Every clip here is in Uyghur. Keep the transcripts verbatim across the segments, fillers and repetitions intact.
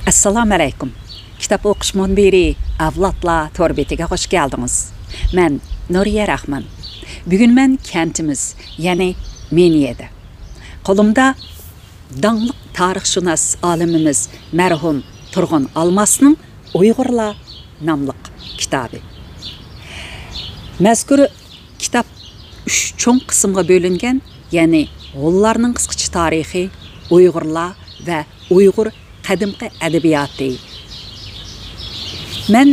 ئەسسالامۇ ئەلەيكۇم. كىتاب ئوقۇش مۇنبىرى ئەۋلادلار تور بېتىگە خۇش كەلدىڭىز. مەن نۇرىيە راخمان. بۈگۈن مەن كەنتىمىز، يەنى مېنىيەدە. قولۇمدا داڭلىق تارىخشۇناس ئالىمىمىز مەرھۇم تۇرغۇن ئالماسنىڭ ئۇيغۇرلار ناملىق كىتابى. مەزكۇر كىتاب ئۈچ چوڭ قىسىمغا بۆلۈنگەن، يەنى ھونلارنىڭ قىسقىچە تارىخى، ئۇيغۇرلار ۋە ئۇيغۇر قەدىمكى ئەدەبىياتى. مەن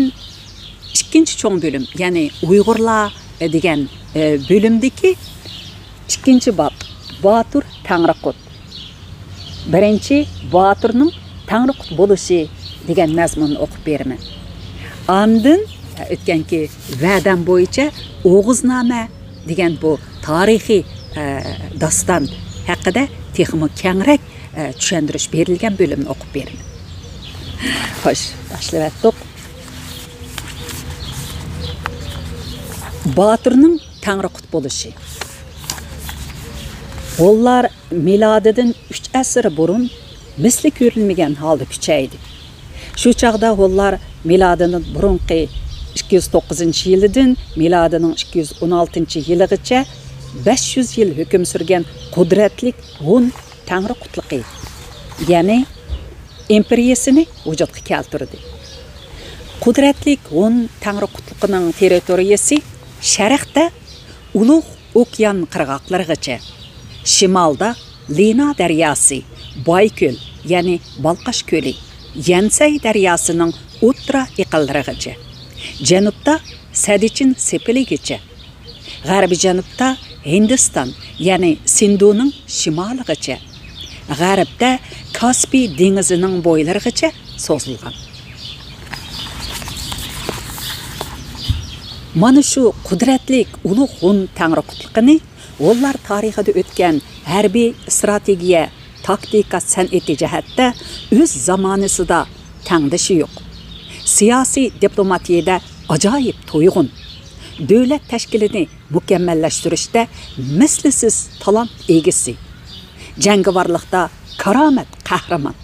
ئىككىنچى چوڭ بۆلۈم، يەنى ئۇيغۇرلار دېگەن، ئە، بۆلۈمدىكى ئىككىنچى باب، باتۇر تەڭرىقۇت. بىرىنچى، باتۇرنىڭ تەڭرىقۇت بولۇشى دېگەن مەزمۇننى ئوقۇپ بېرىمەن. ئاندىن، ئە، ئۆتكەنكى ۋەدەم بويىچە ئوغۇزنامە دېگەن بۇ تارىخىي، ئە، داستان ھەققىدە تېخىمۇ كەڭرەك، ئە، چۈشەندۈرۈش بېرىلگەن بۆلۈمنى ئوقۇپ بېرىمەن. خوش، باشلىۋەتتۇق. باتۇرنىڭ تەڭرىقۇت بولۇشى. ھونلار مىلادىدىن ئۈچ ئەسىر بۇرۇن مىسلى كۆرۈلمىگەن ھالدا كۈچەيدى. شۇ چاغدا ھونلار مىلادىدىن بۇرۇنقى ئىككى يۈز توققۇزىنچى يىلىدىن مىلادىنىڭ ئىككى يۈز ئون ئالتىنچى يىلىغىچە بەش يۈز يىل ھۆكۈم سۈرگەن قۇدرەتلىك ھون تەڭرىقۇتلۇقى، يەنى ئىمپېرىيىسىنى ۋۇجۇدقا كەلتۈردى. قۇدرەتلىك ھون تەڭرىقۇتلۇقىنىڭ تېررىتورىيىسى شەرقتە ئۇلۇغ ئوكيان قىرغاقلىرىغىچە، شىمالدا لىنا دەرياسى، بايكۆل، يەنى بالقاش كۆلى، يەنسەي دەرياسىنىڭ ئوتتۇرا ئېقىنلىرىغىچە، جەنۇبتا سەدىچىن سېپىلىگىچە، غەربىي جەنۇبتا ھىندىستان، يەنى سىندۇنىڭ شىمالىغىچە، غەربتە كاسپىي دېڭىزىنىڭ بويلىرىغىچە سوزۇلغان. مانا شۇ قۇدرەتلىك ئۇلۇغ ھون تەڭرىقۇتلۇقىنى ھونلار تارىخىدا ئۆتكەن ھەربىي ئىستراتېگىيە، تاكتىكا سەنئىتى جەھەتتە ئۆز زامانىسىدا تەڭدىشى يوق، سىياسىي دىپلوماتىيىدە ئاجايىپ تويغۇن، دۆلەت تەشكىلىنى مۇكەممەللەشتۈرۈشتە مىسلىسىز تالانت ئىگىسى، جەڭگىۋارلىقتا كارامەت قەھرىمان،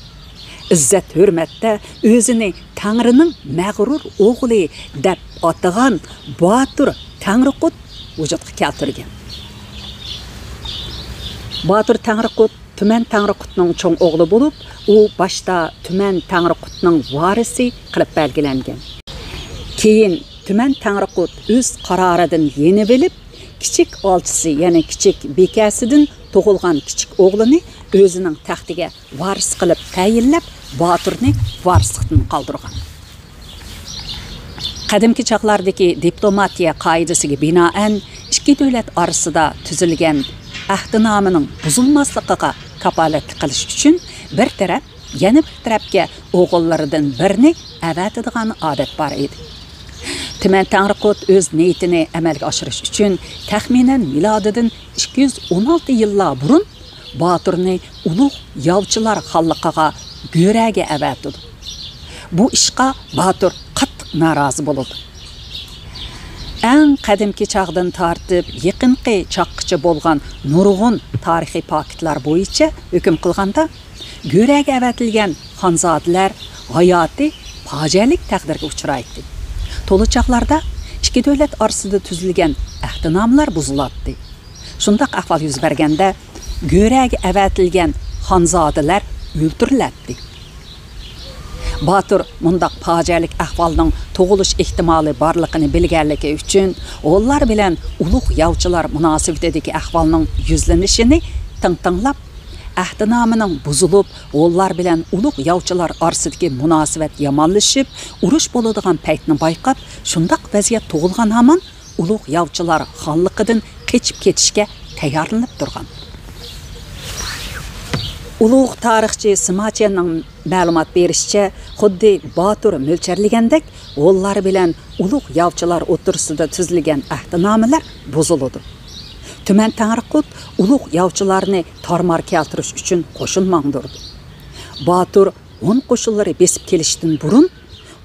ئىززەت-ھۆرمەتتە ئۆزىنى تەڭرىنىڭ مەغرۇر ئوغلى دەپ ئاتىغان باتۇر تەڭرىقۇت ۋۇجۇدقا كەلتۈرگەن. باتۇر تەڭرىقۇت تۈمەن تەڭرىقۇتنىڭ چوڭ ئوغلى بولۇپ، ئۇ باشتا تۈمەن تەڭرىقۇتنىڭ ۋارىسى قىلىپ بەلگىلەنگەن. كېيىن تۈمەن تەڭرىقۇت ئۆز قارارىدىن يېنىۋېلىپ، كىچىك ئالچىسى، يەنى كىچىك بىكەسىدىن تۇغۇلغان كىچىك ئوغلىنى ئۆزىنىڭ تەختىگە ۋارىس قىلىپ تەيىنلەپ، باتۇرنى ۋارىسلىقتىن قالدۇرغان. قەدىمكى چاغلاردىكى دىپلوماتىيە قائىدىسىگە بىنائەن، ئىككى دۆلەت ئارىسىدا تۈزۈلگەن ئەھدىنامىنىڭ بۇزۇلماسلىقىغا كاپالەتلىك قىلىش ئۈچۈن، بىر تەرەپ يەنە بىر تەرەپكە ئوغۇللىرىدىن بىرنى ئەۋەتىدىغان ئادەت بار ئىدى. تۈمەن تەڭرىقۇت ئۆز نىيىتىنى ئەمەلگە ئاشۇرۇش ئۈچۈن، تەخمىنەن مىلادىدىن ئىككى يۈز ئون ئالتە يىللار بۇرۇن باتۇرنى ئۇلۇغ ياۋچىلار خانلىقىغا گۆرەگە ئەۋەتىدۇ. بۇ ئىشقا باتۇر قاتتىق نارازى بولىدۇ. ئەڭ قەدىمكى چاغدىن تارتىپ يېقىنقى چاغقىچە بولغان نۇرغۇن تارىخىي پاكىتلار بويىچە ھۆكۈم قىلغاندا، گۆرەگە ئەۋەتىلگەن خانزادىلەر ھاياتىي پاجىئەلىك تەقدىرگە ئۇچرايتتى. تولا چاغلاردا ئىككى دۆلەت ئارىسىدا تۈزۈلگەن ئەھدىنامىلەر بۇزۇلاتتى. شۇنداق ئەھۋال يۈز بەرگەندە، گۆرەگە ئەۋەتىلگەن خانزادىلەر ئۆلتۈرۈلەتتى. باتۇر مۇنداق پاجىئەلىك ئەھۋالنىڭ تۇغۇلۇش ئېھتىمالى بارلىقىنى بىلگەنلىكى ئۈچۈن، ھونلار بىلەن ئۇلۇغ ياۋچىلار مۇناسىۋىتىدىكى ئەھۋالنىڭ يۈزلىنىشىنى تىڭتىڭلاپ، ئەھدىنامىنىڭ بۇزۇلۇپ، ھونلار بىلەن ئۇلۇغ ياۋچىلار ئارىسىدىكى مۇناسىۋەت يامانلىشىپ، ئۇرۇش بولىدىغان پەيتنى بايقاپ، شۇنداق ۋەزىيەت تۇغۇلغان ھامان ئۇلۇغ ياۋچىلار خانلىقىدىن قېچىپ كېتىشكە تەييارلىنىپ تۇرغان. ئۇلۇغ تارىخچى سىما چيەننىڭ مەلۇمات بېرىشىچە، خۇددى باتۇر مۆلچەرلىگەندەك، ھونلار بىلەن ئۇلۇغ ياۋچىلار ئوتتۇرىسىدا تۈزۈلگەن ئەھدىنامىلەر بۇزۇلىدۇ. تۈمەن تەڭرىقۇت ئۇلۇغ ياۋچىلارنى تارمار كەلتۈرۈش ئۈچۈن قوشۇن ماڭدۇرىدۇ. باتۇر ھون قوشۇنلىرى بېسىپ كېلىشتىن بۇرۇن،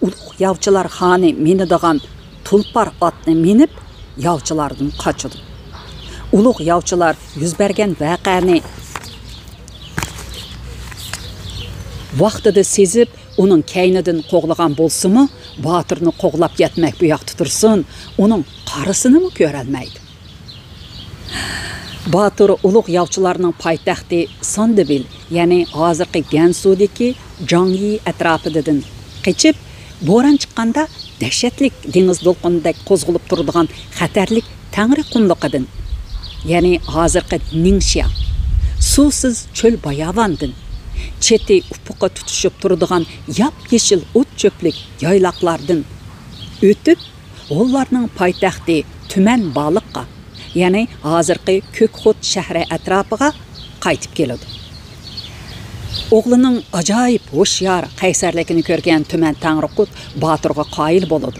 ئۇلۇغ ياۋچىلار خانى مىنىدىغان تۇلپار ئاتنى مىنىپ، ياۋچىلاردىن قاچىدۇ. ئۇلۇغ ياۋچىلار يۈز بەرگەن ۋەقەنى ۋاقتىدا سېزىپ، ئۇنىڭ كەينىدىن قوغلىغان بولسىمۇ، باتۇرنى قوغلاپ يەتمەك بۇ ياقتا تۇرسۇن، ئۇنىڭ قارىسىنىمۇ كۆرەلمەيدۇ. باتۇر ئۇلۇغ ياۋچىلارنىڭ پايتەختى ساندىۋىل، يەنى ھازىرقى گەنسۇدىكى جاڭيى ئەتراپىدىن قېچىپ، بوران چىققاندا دەھشەتلىك دېڭىز دولقۇنىدەك قوزغىلىپ تۇرىدىغان خەتەرلىك تەڭرى قۇملۇقىدىن، يەنى ھازىرقى نىڭشيا، سۇسىز چۆل باياۋاندىن، چېتى ئۇپۇققا تۇتىشىپ تۇرىدىغان ياپيېشىل ئوت-چۆپلۈك يايلاقلاردىن ئۆتۈپ، ھونلارنىڭ پايتەختى تۈمەن بالىققا، يەنى ھازىرقى كۆكخوت شەھىرى ئەتراپىغا قايتىپ كېلىدۇ. ئوغلىنىڭ ئاجايىپ ھوشيار، قەيسەرلىكىنى كۆرگەن تۈمەن تەڭرىقۇت باتۇرغا قايىل بولىدۇ.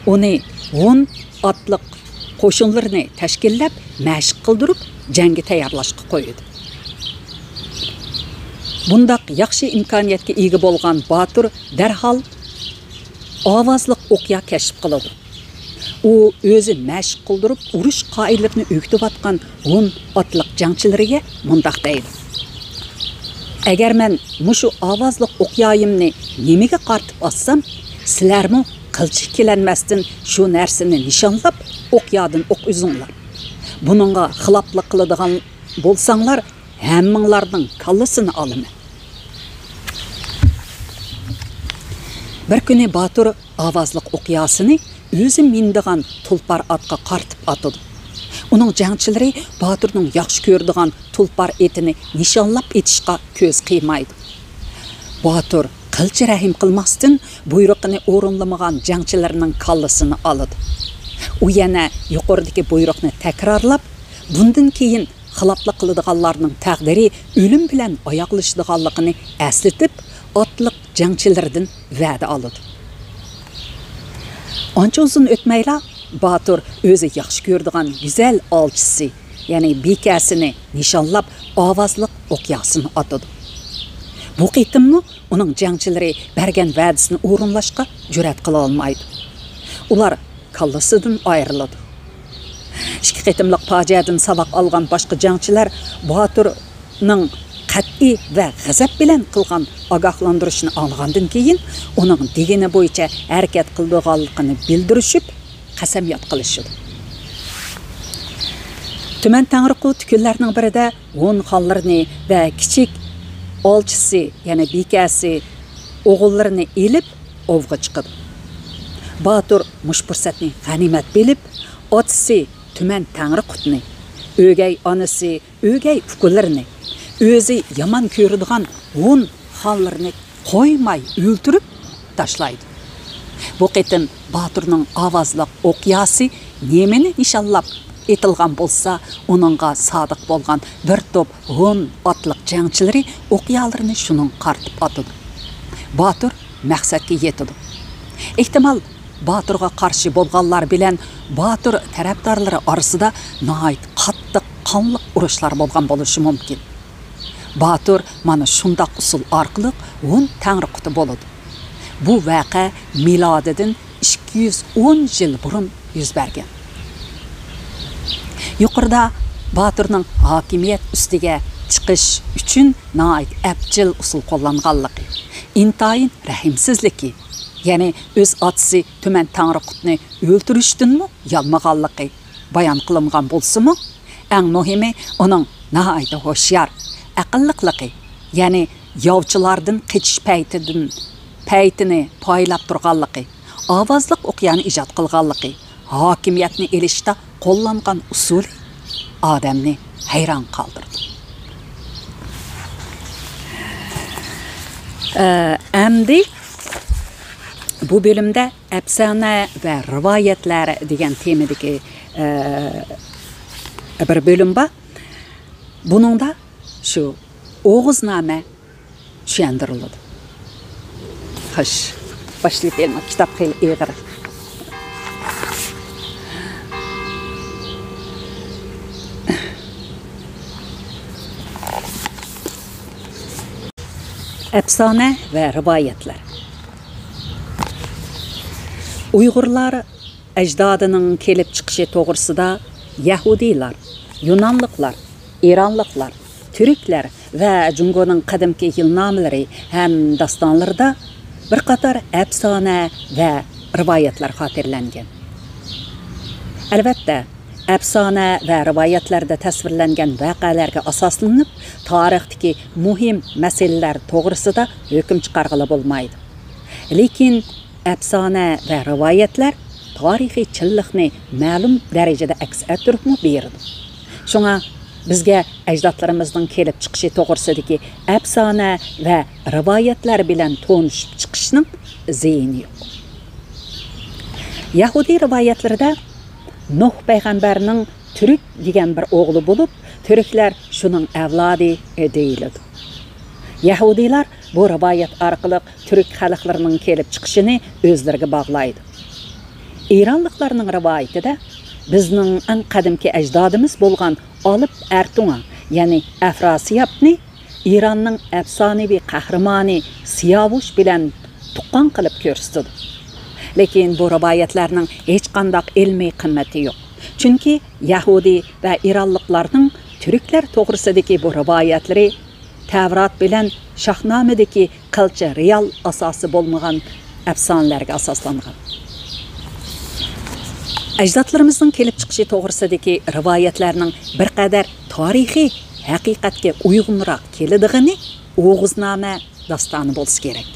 ئۇنى ھون ئاتلىق قوشۇنلىرىنى تەشكىللەپ، مەشىق قىلدۇرۇپ، جەڭگە تەييارلاشقا قويىدۇ. بۇنداق ياخشى ئىمكانىيەتكە ئىگە بولغان باتۇر دەرھال ئاۋازلىق ئوقيا كەشىپ قىلىدۇ. ئۇ ئۆزى مەشىق قىلدۇرۇپ، ئۇرۇش قائىدىلىرىنى ئۆگىتىۋاتقان ھون ئاتلىق جەڭچىلىرىگە مۇنداق دەيدۇ: «ئەگەر مەن مۇشۇ ئاۋازلىق ئوقيايىمنى نېمىگە قارىتىپ ئاتسام، سىلەرمۇ قىلچە ئىككىلەنمەستىن شۇ نەرسىنى نىشانلاپ، ئوقيادىن ئوق ئۈزۈڭلار. بۇنىڭغا خىلاپلىق قىلىدىغان بولساڭلار، ھەممىڭلارنىڭ كاللىسىنى ئالىمەن.» بىر كۈنى باتۇر ئاۋازلىق ئوقياسىنى ئۆزى مىنىدىغان تۇلپار ئاتقا قارىتىپ ئاتىدۇ. ئۇنىڭ جەڭچىلىرى باتۇرنىڭ ياخشى كۆرىدىغان تۇلپار ئېتىنى نىشانلاپ ئېتىشقا كۆز قىيمايدۇ. باتۇر قىلچە رەھىم قىلماستىن، بۇيرۇقىنى ئورۇنلىمىغان جەڭچىلەرنىڭ كاللىسىنى ئالىدۇ. ئۇ يەنە يۇقىرىدىكى بۇيرۇقنى تەكرارلاپ، بۇندىن كېيىن خىلاپلىق قىلىدىغانلارنىڭ تەقدىرى ئۆلۈم بىلەن ئاياغلىشىدىغانلىقىنى ئەسلىتىپ، ئاتلىق جەڭچىلىرىدىن ۋەدە ئالىدۇ. ئانچە ئۇزۇن ئۆتمەيلا، باتۇر ئۆزى ياخشى كۆرىدىغان گۈزەل ئالچىسى، يەنى بىكەسىنى نىشانلاپ، ئاۋازلىق ئوقياسىنى ئاتىدۇ. بۇ قېتىممۇ ئۇنىڭ جەڭچىلىرى بەرگەن ۋەدىسىنى ئورۇنلاشقا جۈرئەت قىلالمايدۇ. ئۇلار كاللىسىدىن ئايرىلىدۇ. ئىككى قېتىملىق پاجىئەدىن ساۋاق ئالغان باشقا جەڭچىلەر باتۇرنىڭ قەتئىي ۋە غەزەپ بىلەن قىلغان ئاگاھلاندۇرۇشىنى ئاڭلىغاندىن كېيىن، ئۇنىڭ دېگىنى بويىچە ھەرىكەت قىلىدىغانلىقىنى بىلدۈرۈشۈپ، قەسەمياد قىلىشىدۇ. تۈمەن تەڭرىقۇت كۈنلەرنىڭ بىرىدە ھون خانلىرىنى ۋە كىچىك ئالچىسى، يەنى بىكەسى ئوغۇللىرىنى ئېلىپ ئوۋغا چىقىدۇ. باتۇر مۇشۇ پۇرسەتنى غەنىيمەت بىلىپ، ئاتىسى تۈمەن تەڭرىقۇتنى، ئۆگەي ئانىسى، ئۆگەي ئۇكىلىرىنى، ئۆزى يامان كۆرىدىغان ھون خانلىرىنى قويماي ئۆلتۈرۈپ تاشلايدۇ. بۇ قېتىم باتۇرنىڭ ئاۋازلىق ئوقياسى نېمىنى نىشانلاپ ئېتىلغان بولسا، ئۇنىڭغا سادىق بولغان بىر توپ ھون ئاتلىق جەڭچىلىرى ئوقيالىرىنى شۇنىڭغا قارىتىپ ئاتىدۇ. باتۇر مەقسەتكە يېتىدۇ. ئېھتىمال، باتۇرغا قارشى بولغانلار بىلەن باتۇر تەرەپدارلىرى ئارىسىدا ناھايىتى قاتتىق قانلىق ئۇرۇشلار بولغان بولۇشى مۇمكىن. باتۇر مانا شۇنداق ئۇسۇل ئارقىلىق ھون تەڭرىقۇتى بولىدۇ. بۇ ۋەقە مىلادىدىن ئىككى يۈز ئون يىل بۇرۇن يۈز بەرگەن. يۇقىرىدا باتۇرنىڭ ھاكىمىيەت ئۈستىگە چىقىش ئۈچۈن ناھايىتى ئەپچىل ئۇسۇل قوللانغانلىقى، ئىنتايىن رەھىمسىزلىكى، يەنى ئۆز ئاتىسى تۈمەن تەڭرىقۇتنى ئۆلتۈرۈشتىنمۇ يانمىغانلىقى بايان قىلىنغان بولسىمۇ، ئەڭ مۇھىمى ئۇنىڭ ناھايىتى ھوشيار، ئەقىللىقلىقى، يەنى ياۋچىلاردىن قېچىش پەيتىدىن، پەيتىنى پايلاپ تۇرغانلىقى، ئاۋازلىق ئوقيانى ئىجاد قىلغانلىقى، ھاكىمىيەتنى ئېلىشتا قوللانغان ئۇسۇلى ئادەمنى ھەيران قالدۇرىدۇ. ئە، ئەمدى بۇ بۆلۈمدە ئەپسانە ۋە رىۋايەتلەر دېگەن تېمىدىكى، ئە، بىر بۆلۈم بار. بۇنىڭدا شۇ ئوغۇزنامە چۈشەندۈرۈلىدۇ. خوش، باشلاپ بېرىڭ، كىتاب خېلى ئېغىر. ئەپسانە ۋە رىۋايەتلەر. ئۇيغۇرلار ئەجدادىنىڭ كېلىپ چىقىشى توغرىسىدا يەھۇدىيلار، يۇنانلىقلار، ئىرانلىقلار، تۈركلەر ۋە جۇڭگونىڭ قەدىمكى يىلنامىلىرى ھەم داستانلىرىدا بىر قاتار ئەپسانە ۋە رىۋايەتلەر خاتىرىلەنگەن. ئەلۋەتتە، ئەپسانە ۋە رىۋايەتلەردە تەسۋىرلەنگەن ۋەقەلەرگە ئاساسلىنىپ، تارىختىكى مۇھىم مەسىلىلەر توغرىسىدا ھۆكۈم چىقارغىلى بولمايدۇ. لېكىن ئەپسانە ۋە رىۋايەتلەر تارىخىي چىنلىقنى مەلۇم دەرىجىدە ئەكس ئەتتۈرۈپمۇ بېرىدۇ. شۇڭا بىزگە ئەجدادلىرىمىزنىڭ كېلىپ چىقىشى توغرىسىدىكى ئەپسانە ۋە رىۋايەتلەر بىلەن تونۇشۇپ چىقىشنىڭ زىيىنى يوق. يەھۇدىي رىۋايەتلىرىدە نۇھ پەيغەمبەرنىڭ تۈرك دېگەن بىر ئوغلى بولۇپ، تۈركلەر شۇنىڭ ئەۋلادى دېيىلىدۇ. يەھۇدىيلار بۇ رىۋايەت ئارقىلىق تۈرك خەلقلىرىنىڭ كېلىپ چىقىشىنى ئۆزلىرىگە باغلايدۇ. ئىرانلىقلارنىڭ رىۋايىتىدە بىزنىڭ ئەڭ قەدىمكى ئەجدادىمىز بولغان ئالىپ ئەرتۇڭا، يەنى ئەفراسىيابنى ئىراننىڭ ئەپسانىۋى قەھرىمانى سىياۋۇش بىلەن تۇغقان قىلىپ كۆرسىتىدۇ. لېكىن بۇ رىۋايەتلەرنىڭ ھېچقانداق ئىلمىي قىممىتى يوق. چۈنكى يەھۇدىي ۋە ئىرانلىقلارنىڭ تۈركلەر توغرىسىدىكى بۇ رىۋايەتلىرى تەۋرات بىلەن شاھنامىدىكى قىلچە رېئال ئاساسى بولمىغان ئەپسانىلەرگە ئاساسلانغان. ئەجدادلىرىمىزنىڭ كېلىپ چىقىشى توغرىسىدىكى رىۋايەتلەرنىڭ بىر قەدەر تارىخىي ھەقىقەتكە ئۇيغۇنراق كېلىدىغىنى ئوغۇزنامە داستانى بولسا كېرەك.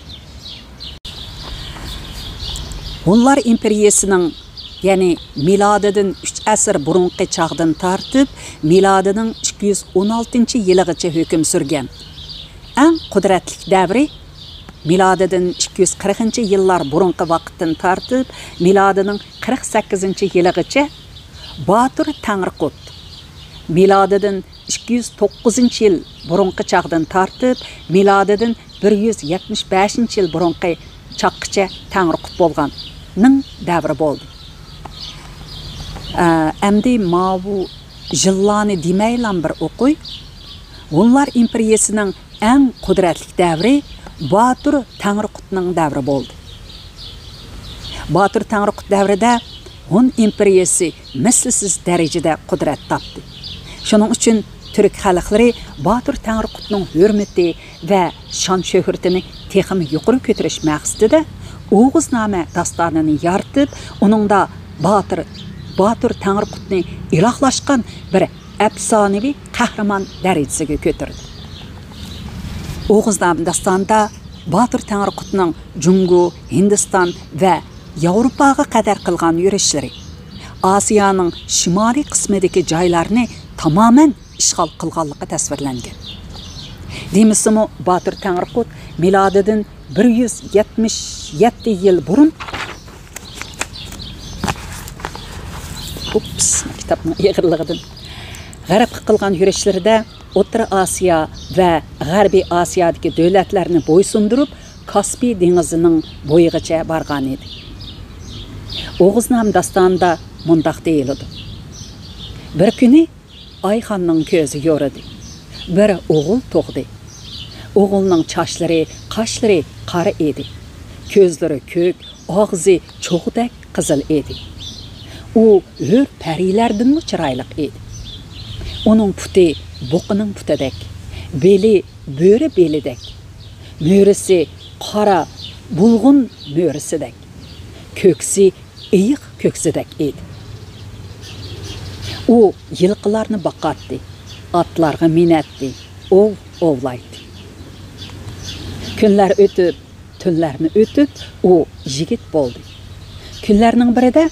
ھونلار ئىمپېرىيىسىنىڭ، يەنى مىلادىدىن ئۈچ ئەسىر بۇرۇنقى چاغدىن تارتىپ، مىلادىنىڭ ئىككى يۈز ئون ئالتىنچى يىلىغىچە ھۆكۈم سۈرگەن ئەڭ قۇدرەتلىك دەۋرى، مىلادىدىن ئىككى يۈز قىرىقىنچى يىللار بۇرۇنقى ۋاقىتتىن تارتىپ، مىلادىنىڭ قىرىق سەككىزىنچى يىلىغىچە باتۇر تەڭرىقۇت، مىلادىدىن ئىككى يۈز توققۇزىنچى يىل بۇرۇنقى چاغدىن تارتىپ، مىلادىدىن بىر يۈز يەتمىش بەشىنچى يىل بۇرۇنقى چاغقىچە تەڭرىقۇت بولغاننىڭ دەۋرى بولدى. ئە، ئەمدى ماۋۇ يىللارنى دېمەيلام بىر ئوقۇي. ھونلار ئىمپېرىيىسىنىڭ ئەڭ قۇدرەتلىك دەۋرى باتۇر تەڭرىقۇتنىڭ دەۋرى بولدى. باتۇر تەڭرىقۇت دەۋرىدە ھون ئىمپېرىيىسى مىسلىسىز دەرىجىدە قۇدرەت تاپتى. شۇنىڭ ئۈچۈن تۈرك خەلقلىرى باتۇر تەڭرىقۇتنىڭ ھۆرمىتى ۋە شان-شۆھرىتىنى تېخىمۇ يۇقىرى كۆتۈرۈش مەقسىتىدە ئوغۇزنامە داستانىنى يارىتىپ، ئۇنىڭدا باتۇر، باتۇر تەڭرىقۇتنى ئىلاھلاشقان بىر ئەپسانىۋى قەھرىمان دەرىجىسىگە كۆتۈردى. ئوغۇزنامە داستانىدا باتۇر تەڭرىقۇتنىڭ جۇڭگو، ھىندىستان ۋە ياۋروپاغا قەدەر قىلغان يۈرۈشلىرى، ئاسىيانىڭ شىمالىي قىسمىدىكى جايلارنى تامامەن ئىشغال قىلغانلىقى تەسۋىرلەنگەن. دېمىسىمۇ، باتۇر تەڭرىقۇت مىلادىدىن بىر يۈز يەتمىش يەتتە يىل بۇرۇن، ئوپس، كىتابنىڭ ئېغىرلىقىدىن، غەربكە قىلغان يۈرۈشلىرىدە ئوتتۇرا ئاسىيا ۋە غەربىي ئاسىيادىكى دۆلەتلەرنى بويسۇندۇرۇپ، كاسپىي دېڭىزىنىڭ بويىغىچە بارغان ئىدى. ئوغۇزنامە داستانىدا مۇنداق دېيىلىدۇ: بىر كۈنى ئايخاننىڭ كۆزى يورۇدى. بىر ئوغۇل تۇغدى. ئوغۇلنىڭ چاچلىرى، قاشلىرى قارا ئىدى. كۆزلىرى كۆك، ئاغزى چوغدەك قىزىل ئىدى. ئۇ ھۆر پەرىلەردىنمۇ چىرايلىق ئىدى. ئۇنىڭ پۇتى بۇقىنىڭ پۇتىدەك، بېلى بۆرە بېلىدەك، مۈرىسى قارا بۇلغۇن مۈرىسىدەك، كۆكسى ئېيىق كۆكسىدەك ئىدى. ئۇ يىلقىلارنى باقاتتى، ئاتلارغا مىنەتتى، ئوۋ ئوۋلايتتى. كۈنلەر ئۆتۈپ، تۈنلەرمۇ ئۆتۈپ، ئۇ يىگىت بولدى. كۈنلەرنىڭ بىرىدە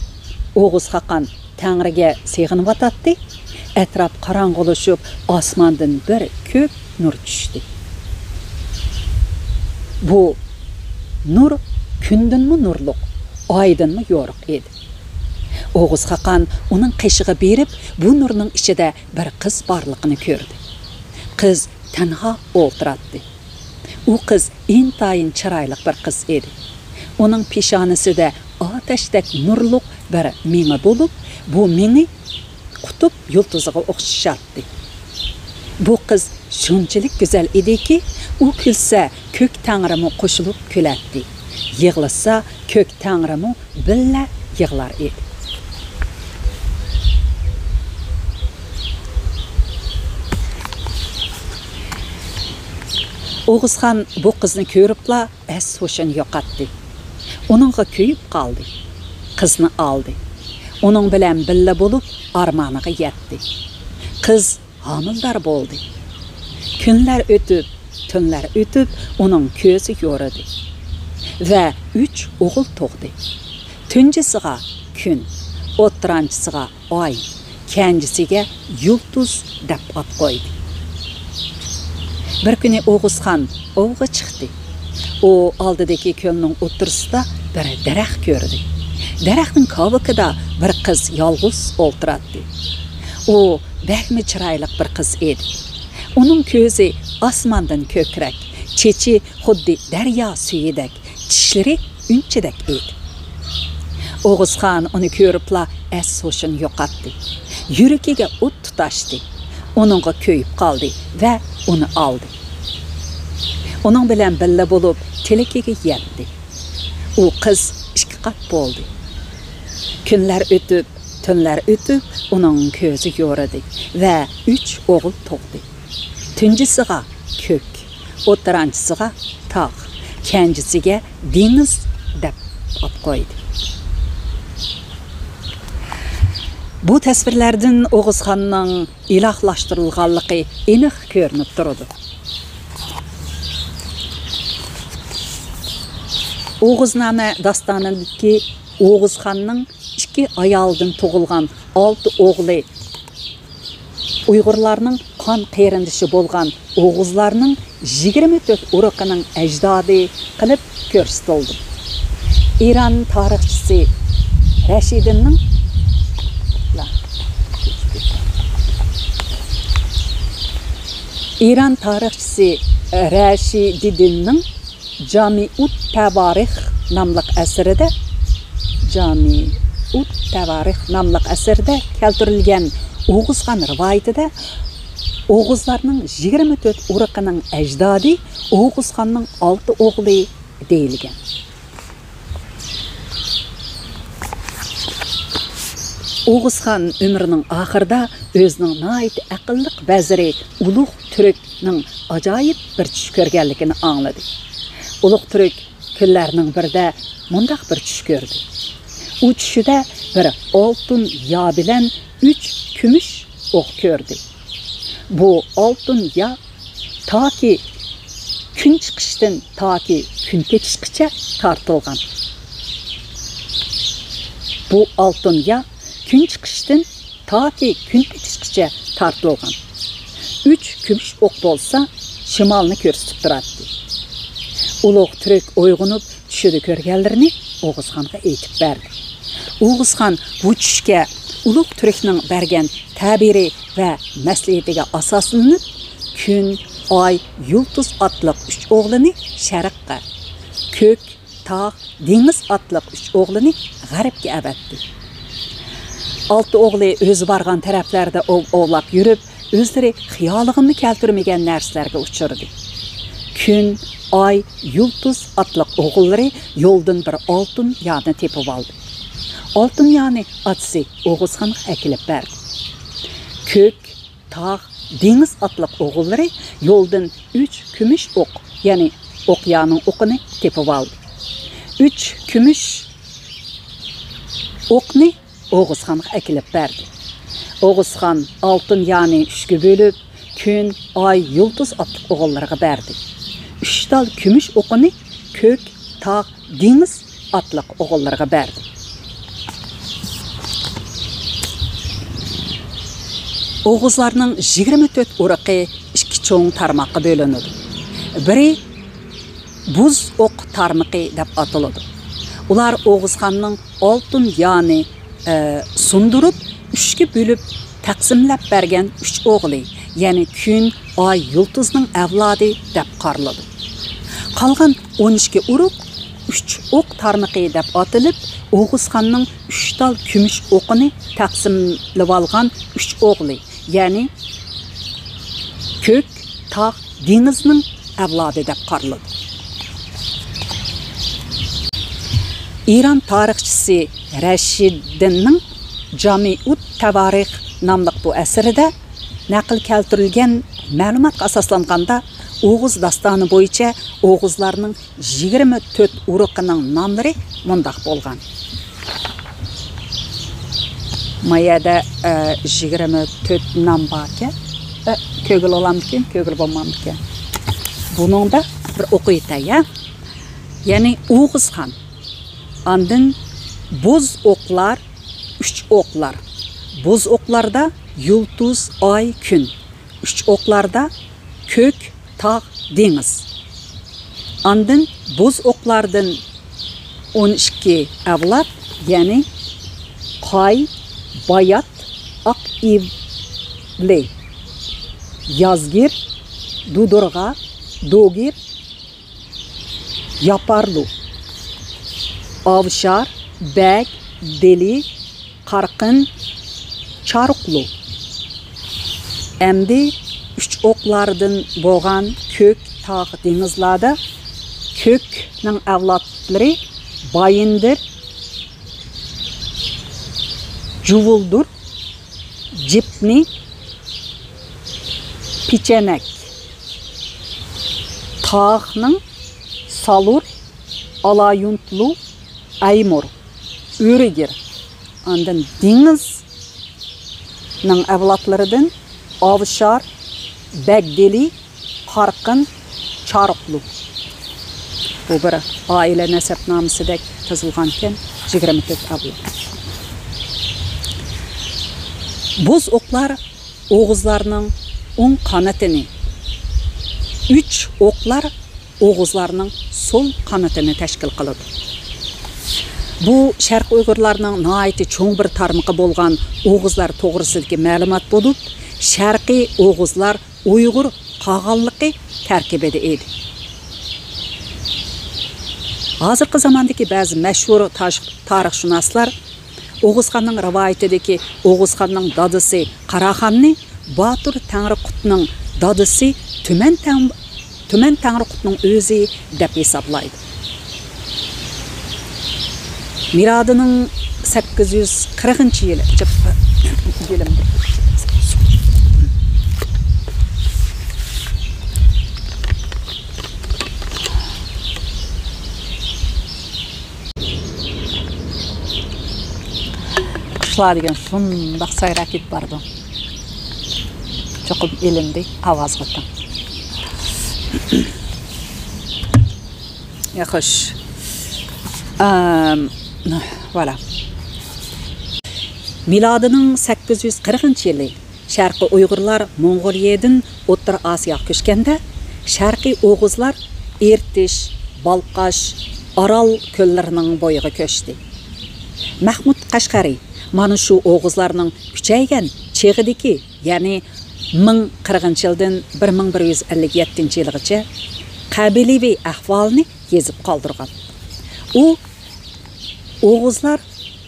ئوغۇز خاقان تەڭرىگە سېغىنىۋاتاتتى. ئەتراپ قاراڭغۇلىشىپ، ئاسماندىن بىر كۆك نۇر چۈشتى. بۇ نۇر كۈندىنمۇ نۇرلۇق، ئايدىنمۇ يورۇق ئىدى. ئوغۇز خاقان ئۇنىڭ قېشىغا بېرىپ، بۇ نۇرنىڭ ئىچىدە بىر قىز بارلىقىنى كۆردى. قىز تەنھا ئولتۇراتتى. ئۇ قىز ئىنتايىن چىرايلىق بىر قىز ئىدى. ئۇنىڭ پېشانىسىدە ئاتەشتەك نۇرلۇق بىر مېڭە بولۇپ، بۇ مېڭە قۇتۇپ يۇلتۇزىغا ئوخشىشاتتى. بۇ قىز شۇنچىلىك گۈزەل ئىدىكى، ئۇ كۈلسە، كۆك تەڭرىمۇ قوشۇلۇپ كۈلەتتى. يىغلىسا، كۆك تەڭرىمۇ بىللە يىغلار ئىدى. ئوغۇزخان بۇ قىزنى كۆرۈپلا ئەس-ھوشىنى يوقاتتى. ئۇنىڭغا كۆيۈپ قالدى. قىزنى ئالدى. ئۇنىڭ بىلەن بىللە بولۇپ ئارمانىغا يەتتى. قىز ھامىلىدار بولدى. كۈنلەر ئۆتۈپ، تۈنلەر ئۆتۈپ، ئۇنىڭ كۆزى يورۇدى. ۋە ئۈچ ئوغۇل تۇغدى. تۇنجىسىغا كۈن، ئوتتۇرانچىسىغا ئاي، كەنجىسىگە يۇلتۇز دەپ ئات قويدى. بىر كۈنى ئوغۇزخان ئوۋغا چىقتى. ئۇ ئالدىدىكى كۆلنىڭ ئوتتۇرىسىدا بىر دەرەخ كۆردى. دەرەخنىڭ كاۋىكىدا بىر قىز يالغۇز ئولتۇراتتى. ئۇ بەكمۇ چىرايلىق بىر قىز ئىدى. ئۇنىڭ كۆزى ئاسماندىن كۆكرەك، چېچى خۇددى دەريا سۈيىدەك، چىشلىرى ئۈنچىدەك ئىدى. ئوغۇزخان ئۇنى كۆرۈپلا ئەس-ھوشىنى يوقاتتى. يۈرىكىگە ئوت تۇتاشتى. ئۇنىڭغا كۆيۈپ قالدى ۋە ئۇنى ئالدى. ئۇنىڭ بىلەن بىللە بولۇپ تىلىكىگە يەتتى. ئۇ قىز ئىككى قات بولدى. كۈنلەر ئۆتۈپ، تۈنلەر ئۆتۈپ، ئۇنىڭ كۆزى يورۇدى ۋە ئۈچ ئوغۇل تۇغدى. تۇنجىسىغا كۆك، ئوتتۇرانچىسىغا تاغ، كەنجىسىگە دېڭىز دەپ ئات قويدى. بۇ تەسۋىرلەردىن ئوغۇزخاننىڭ ئىلاھلاشتۇرۇلغانلىقى ئېنىق كۆرۈنۈپ تۇرىدۇ. ئوغۇزنامە داستانىدىكى ئوغۇزخاننىڭ ئىككى ئايالدىن تۇغۇلغان ئالتە ئوغلى، ئۇيغۇرلارنىڭ قان قېرىندىشى بولغان ئوغۇزلارنىڭ يىگىرمە تۆت ئۇرۇقىنىڭ ئەجدادى قىلىپ كۆرسىتىلدى. ئىران تارىخچىسى رەشىدىننىڭ، ئىران تارىخچىسى رەشىدىدىننىڭ جامىئۇت تەۋارىخ ناملىق ئەسىرىدە، جامىئۇت تەۋارىخ ناملىق ئەسىرىدە كەلتۈرۈلگەن ئوغۇزخان رىۋايىتىدە ئوغۇزلارنىڭ يىگىرمە تۆت ئۇرۇقىنىڭ ئەجدادى ئوغۇزخاننىڭ ئالتە ئوغلى دېيىلگەن. ئوغۇزخان ئۆمرىنىڭ ئاخىرىدا ئۆزىنىڭ ناھايىتى ئەقىللىق ۋەزىرى ئۇلۇغ تۈركنىڭ ئاجايىپ بىر چۈش كۆرگەنلىكىنى ئاڭلىدى. ئۇلۇغ تۈرك كۈنلەرنىڭ بىرىدە مۇنداق بىر چۈش كۆردى. ئۇ چۈشىدە بىر ئالتۇن يا بىلەن ئۈچ كۈمۈش ئوق كۆردى. بۇ ئالتۇن يا تاكى كۈن چىقىشتىن تاكى كۈن پېتىشقىچە تارتىلغان. بۇ ئالتۇن يا كۈن چىقىشتىن تاكى كۈن پېتىشقىچە تارتىلغان. ئۈچ كۈمۈش ئوق بولسا شىمالنى كۆرسىتىپ تۇراتتى. ئۇلۇغ تۈرك ئويغىنىپ چۈشىدە كۆرگەنلىرىنى ئوغۇزخانغا ئېيتىپ بەردى. ئوغۇزخان بۇ چۈشكە ئۇلۇغ تۈركنىڭ بەرگەن تەبىرى ۋە مەسلىھىتىگە ئاساسلىنىپ، كۈن، ئاي، يۇلتۇز ئاتلىق ئۈچ ئوغلىنى شەرققە، كۆك، تاغ، دېڭىز ئاتلىق ئۈچ ئوغلىنى غەربكە ئەۋەتتى. ئالتە ئوغلى ئۆزى بارغان تەرەپلەردە ئوۋ ئوۋلاپ يۈرۈپ، ئۆزلىرى خىيالىغىمۇ كەلتۈرمىگەن نەرسىلەرگە ئۇچرىدى. كۈن، ئاي، يۇلتۇز ئاتلىق ئوغۇللىرى يولدىن بىر ئالتۇن يانى تېپىۋالدى. ئالتۇن يانى ئاتىسى ئوغۇزخانغا ئەكېلىپ بەردى. كۆك، تاغ، دېڭىز ئاتلىق ئوغۇللىرى يولدىن ئۈچ كۈمۈش ئوق، يەنى ئوقيانىڭ ئوقىنى تېپىۋالدى. ئۈچ كۈمۈش ئوقنى ئوغۇزخانغا ئەكېلىپ بەردى. ئوغۇزخان ئالتۇن يانى ئۈچكە بۆلۈپ، كۈن، ئاي، يۇلتۇز ئاتلىق ئوغۇللىرىغا بەردى. ئۈچ تال كۈمۈش ئوقىنى كۆك، تاغ، دېڭىز ئاتلىق ئوغۇللىرىغا بەردى. ئوغۇزلارنىڭ يىگىرمە تۆت ئۇرۇقى ئىككى چوڭ تارماققا بۆلۈنىدۇ. بىرى بۇز ئوق تارمىقى دەپ ئاتىلىدۇ. ئۇلار ئوغۇزخاننىڭ ئالتۇن يانى، ئە، سۇندۇرۇپ، ئۈچكە بۆلۈپ تەقسىملەپ بەرگەن ئۈچ ئوغلى، يەنى كۈن، ئاي، يۇلتۇزنىڭ ئەۋلادى دەپ قارىلىدۇ. قالغان ئون ئىككى ئۇرۇق ئۈچ ئوق تارمىقى دەپ ئاتىلىپ، ئوغۇزخاننىڭ ئۈچ تال كۈمۈش ئوقىنى تەقسىملىۋالغان ئۈچ ئوغلى، يەنى كۆك، تاغ، دېڭىزنىڭ ئەۋلادى دەپ قارىلىدۇ. ئىران تارىخچىسى رەشىدىننىڭ جامىئۇت تەۋارىخ ناملىق بۇ ئەسىرىدە نەقىل كەلتۈرۈلگەن مەلۇماتقا ئاساسلانغاندا، ئوغۇز داستانى بويىچە ئوغۇزلارنىڭ يىگىرمە تۆت ئۇرۇقىنىڭ ناملىرى مۇنداق بولغان. ما يەردە، ئە، يىگىرمە تۆت نام باركەن. ئە، كۆگىلى بولامدىكىن، كۆگىلى بولمامدىكىن؟ بۇنىڭدا بىر ئوقۇۋېتەي، يا. يەنى ئوغۇزخان. ئاندىن بوز ئوقلار، ئۈچ ئوقلار. بوز ئوقلاردا يۇلتۇز، ئاي، كۈن. ئۈچ ئوقلاردا كۆك، تاغ، دېڭىز. ئاندىن بوز ئوقلاردىن ئون ئىككى ئەۋلاد، يەنى قاي، بايات، ئاق ئىۋلى، يازگىر، دۇدۇرغا، دوگىر، ياپارلۇ، ئاۋشار، بەگ، دېلى، قارقىن، چارۇقلۇ. ئەمدى ئۈچ ئوقلاردىن بولغان كۆك، تاغ، دېڭىزلاردا كۆكنىڭ ئەۋلادلىرى بايىندىر، جۇۋۇلدۇر، جىپنى، پېچەنەك، تاغنىڭ سالۇر، ئالايۇنتلۇ، ئەيمۇر، ئۆرىگىر، ئاندىن دېڭىزنىڭ ئەۋلادلىرىدىن ئاۋشار، بەگدېلى، قارقىن، چارۇقلۇ. بۇ بىر ئائىلە نەسەبنامىسىدەك تىزىلغانىكەن، يىگىرمە تۆت ئەۋلاد. بوز ئوقلار ئوغۇزلارنىڭ ئوڭ قانىتىنى، ئۈچ ئوقلار ئوغۇزلارنىڭ سول قانىتىنى تەشكىل قىلىدۇ. بۇ شەرقىي ئۇيغۇرلارنىڭ ناھايىتى چوڭ بىر تارمىقى بولغان ئوغۇزلار توغرىسىدىكى مەلۇمات بولۇپ، شەرقىي ئوغۇزلار ئۇيغۇر قالغانلىقى تەركىبىدە ئىدى. ھازىرقى زاماندىكى بەزى مەشھۇر تاش-، تارىخشۇناسلار ئوغۇزخاننىڭ رىۋايىتىدىكى ئوغۇزخاننىڭ دادىسى قاراخاننى باتۇر تەڭرىقۇتنىڭ دادىسى تۈمەن تەڭ-، تۈمەن تەڭرىقۇتنىڭ ئۆزى دەپ ھېسابلايدۇ. مىلادىنىڭ سەككىز يۈز قىرىقىنچى يىلى، جىق-، يىلىم. قۇشلار دېگەن شۇنداق سايراپ كېتىپ بارىدۇ. چوقۇم ئېلىندى ئاۋازغا تەڭ. يا، خوش. ئەم، ۋالا. مىلادىنىڭ سەككىز يۈز قىرىقىنچى يىلى شەرقىي ئۇيغۇرلار موڭغۇلىيەدىن ئوتتۇرا ئاسىياغا كۆچكەندە، شەرقىي ئوغۇزلار ئېرتىش، بالقاش، ئارال كۆللىرىنىڭ بويىغا كۆچتى. مەھمۇد قەشقەرى مانا شۇ ئوغۇزلارنىڭ كۈچەيگەن چېغىدىكى، يەنى مىڭ قىرىقىنچى يىلدىن بىر مىڭ بىر يۈز ئەللىك يەتتىنچى يىلغىچە قەبىلىۋى ئەھۋالىنى يېزىپ قالدۇرغان. ئۇ ئوغۇزلار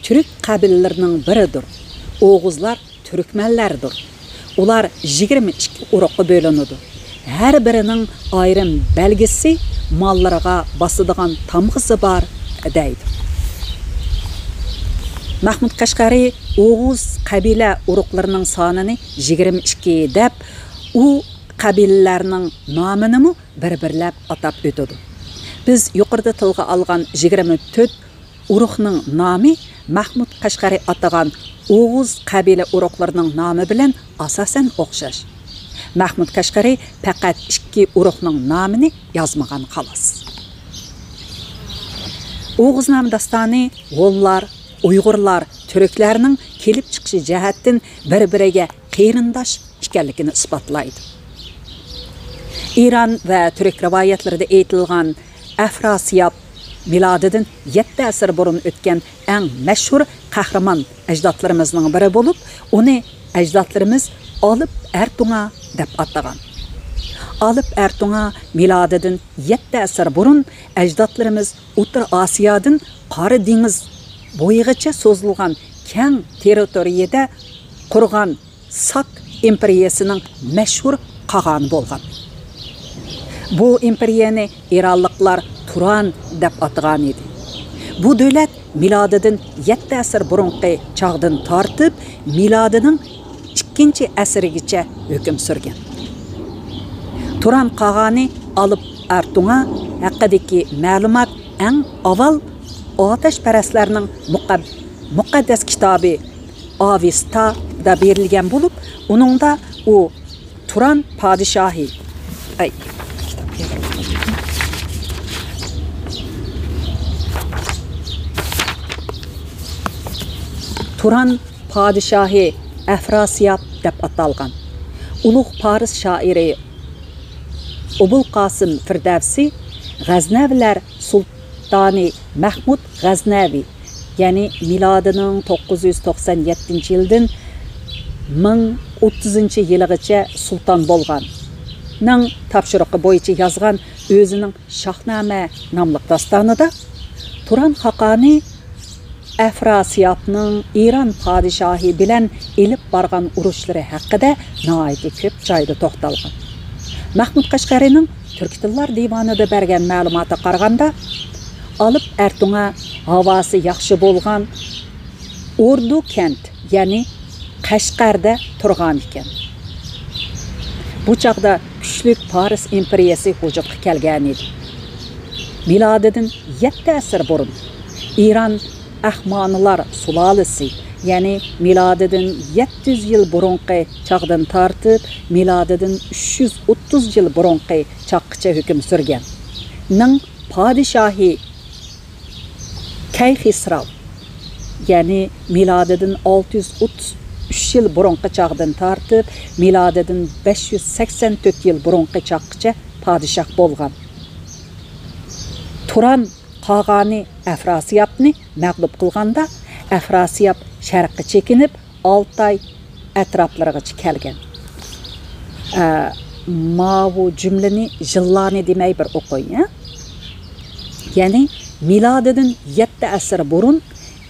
تۈرك قەبىلىلىرىنىڭ بىرىدۇر. ئوغۇزلار تۈركمەنلەردۇر. ئۇلار يىگىرمە ئىككى ئۇرۇققا بۆلۈنىدۇ. ھەر بىرىنىڭ ئايرىم بەلگىسى، ماللىرىغا باسىدىغان تامغىسى بار، دەيدۇ. مەھمۇد قەشقەرى ئوغۇز قەبىلە ئۇرۇقلىرىنىڭ سانىنى يىگىرمە ئىككى دەپ، ئۇ قەبىلىلەرنىڭ نامىنىمۇ بىر-بىرلەپ ئاتاپ ئۆتىدۇ. بىز يۇقىرىدا تىلغا ئالغان يىگىرمە تۆت ئۇرۇقنىڭ نامى مەھمۇد قەشقەرى ئاتىغان ئوغۇز قەبىلە ئۇرۇقلىرىنىڭ نامى بىلەن ئاساسەن ئوخشاش. مەھمۇد قەشقەرى پەقەت ئىككى ئۇرۇقنىڭ نامىنى يازمىغان، خالاس. ئوغۇزنامە داستانى ھونلار، ئۇيغۇرلار، تۈركلەرنىڭ كېلىپ چىقىشى جەھەتتىن بىر-بىرىگە قېرىنداش ئىكەنلىكىنى ئىسپاتلايدۇ. ئىران ۋە تۈرك رىۋايەتلىرىدە ئېيتىلغان ئەفراسىياب مىلادىدىن يەتتە ئەسىر بۇرۇن ئۆتكەن ئەڭ مەشھۇر قەھرىمان ئەجدادلىرىمىزنىڭ بىرى بولۇپ، ئۇنى ئەجدادلىرىمىز ئالىپ ئەرتۇڭا دەپ ئاتىغان. ئالىپ ئەرتۇڭا مىلادىدىن يەتتە ئەسىر بۇرۇن ئەجدادلىرىمىز ئوتتۇرا ئاسىيادىن قارا دېڭىز بويىغىچە سوزۇلغان كەڭ تېررىتورىيىدە قۇرغان ساك ئىمپېرىيەسىنىڭ مەشھۇر قاغانى بولغان. بۇ ئىمپېرىيەنى ئىرانلىقلار تۇران دەپ ئاتىغان ئىدى. بۇ دۆلەت مىلادىدىن يەتتە ئەسىر بۇرۇنقى چاغدىن تارتىپ، مىلادىنىڭ ئىككىنچى ئەسىرىگىچە ھۆكۈم سۈرگەن. تۇران قاغانى ئالىپ ئەرتۇڭا ھەققىدىكى مەلۇمات ئەڭ ئاۋۋال ئاتەشپەرەسلەرنىڭ مۇقەب-، مۇقەددەس كىتابى ئاۋېستادا بېرىلگەن بولۇپ، ئۇنىڭدا ئۇ تۇران پادىشاھى، ئەي، تۇران پادىشاھى ئەفراسىياب دەپ ئاتالغان. ئۇلۇغ پارس شائىرى ئوبۇلقاسىم فىردەۋسى غەزنەۋىلەر سۇلتانى مەھمۇد غەزنەۋى، يەنى مىلادىنىڭ توققۇز يۈز توقسان يەتتىنچى يىلدىن مىڭ ئوتتۇزىنچى يىلىغىچە سۇلتان بولغان، نىڭ تاپشۇرۇقى بويىچە يازغان ئۆزىنىڭ شاھنامە ناملىق داستانىدا تۇران خاقانى ئەفراسىيابنىڭ ئىران پادىشاھى بىلەن ئېلىپ بارغان ئۇرۇشلىرى ھەققىدە ناھايىتى كۆپ جايدا توختالغان. مەھمۇد قەشقەرىنىڭ تۈركىي تىللار دىۋانىدا بەرگەن مەلۇماتىغا قارىغاندا، ئالىپ ئەرتۇڭا ھاۋاسى ياخشى بولغان ئوردۇ كەنت، يەنى قەشقەردە تۇرغان ئىكەن. بۇ چاغدا كۈچلۈك پارس ئىمپېرىيەسى ۋۇجۇدقا كەلگەن ئىدى. مىلادىدىن يەتتە ئەسىر بۇرۇن ئىران ئەھمانىلار سۇلالىسى، يەنى مىلادىدىن يەتتە يۈز يىل بۇرۇنقى چاغدىن تارتىپ مىلادىدىن ئۈچ يۈز ئوتتۇز يىل بۇرۇنقى چاغقىچە ھۆكۈم سۈرگەن، نىڭ پادىشاھى كەيخىسراۋ، يەنى مىلادىدىن ئالتە يۈز ئوتتۇز ئۈچ يىل بۇرۇنقى چاغدىن تارتىپ مىلادىدىن بەش يۈز سەكسەن تۆت يىل بۇرۇنقى چاغقىچە پادىشاھ بولغان. تۇران قاغانى ئەفراسىيابنى مەغلۇپ قىلغاندا، ئەفراسىياب شەرققە چېكىنىپ، ئالتاي ئەتراپلىرىغىچە كەلگەن. ئە، ماۋۇ جۈملىنى يىللارنى دېمەي بىر ئوقۇي، ھە؟ يەنى مىلادىدىن يەتتە ئەسىر بۇرۇن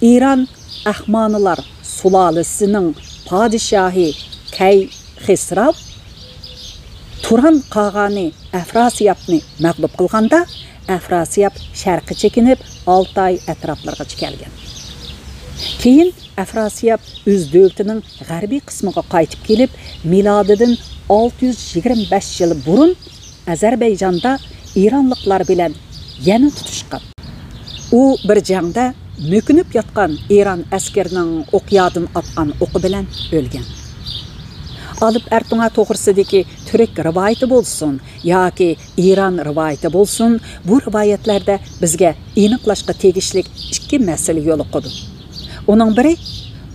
ئىران ئەھمانىلار سۇلالىسىنىڭ پادىشاھى كەيخىسراۋ تۇران قاغانى ئەفراسىيابنى مەغلۇپ قىلغاندا، ئەفراسىياب شەرققە چېكىنىپ، ئالتاي ئەتراپلىرىغىچە كەلگەن. كېيىن ئەفراسىياب ئۆز دۆلىتىنىڭ غەربىي قىسمىغا قايتىپ كېلىپ، مىلادىدىن ئالتە يۈز يىگىرمە بەش يىل بۇرۇن ئەزەربەيجاندا ئىرانلىقلار بىلەن يەنە تۇتۇشقان. ئۇ بىر جەڭدە مۆكۈنۈپ ياتقان ئىران ئەسكىرىنىڭ ئوقيادىن ئاتقان ئوقى بىلەن ئۆلگەن. ئالىپ ئەرتۇڭا توغرىسىدىكى تۈرك رىۋايىتى بولسۇن ياكى ئىران رىۋايىتى بولسۇن، بۇ رىۋايەتلەردە بىزگە ئېنىقلاشقا تېگىشلىك ئىككى مەسىلە يولۇقىدۇ. ئۇنىڭ بىرى،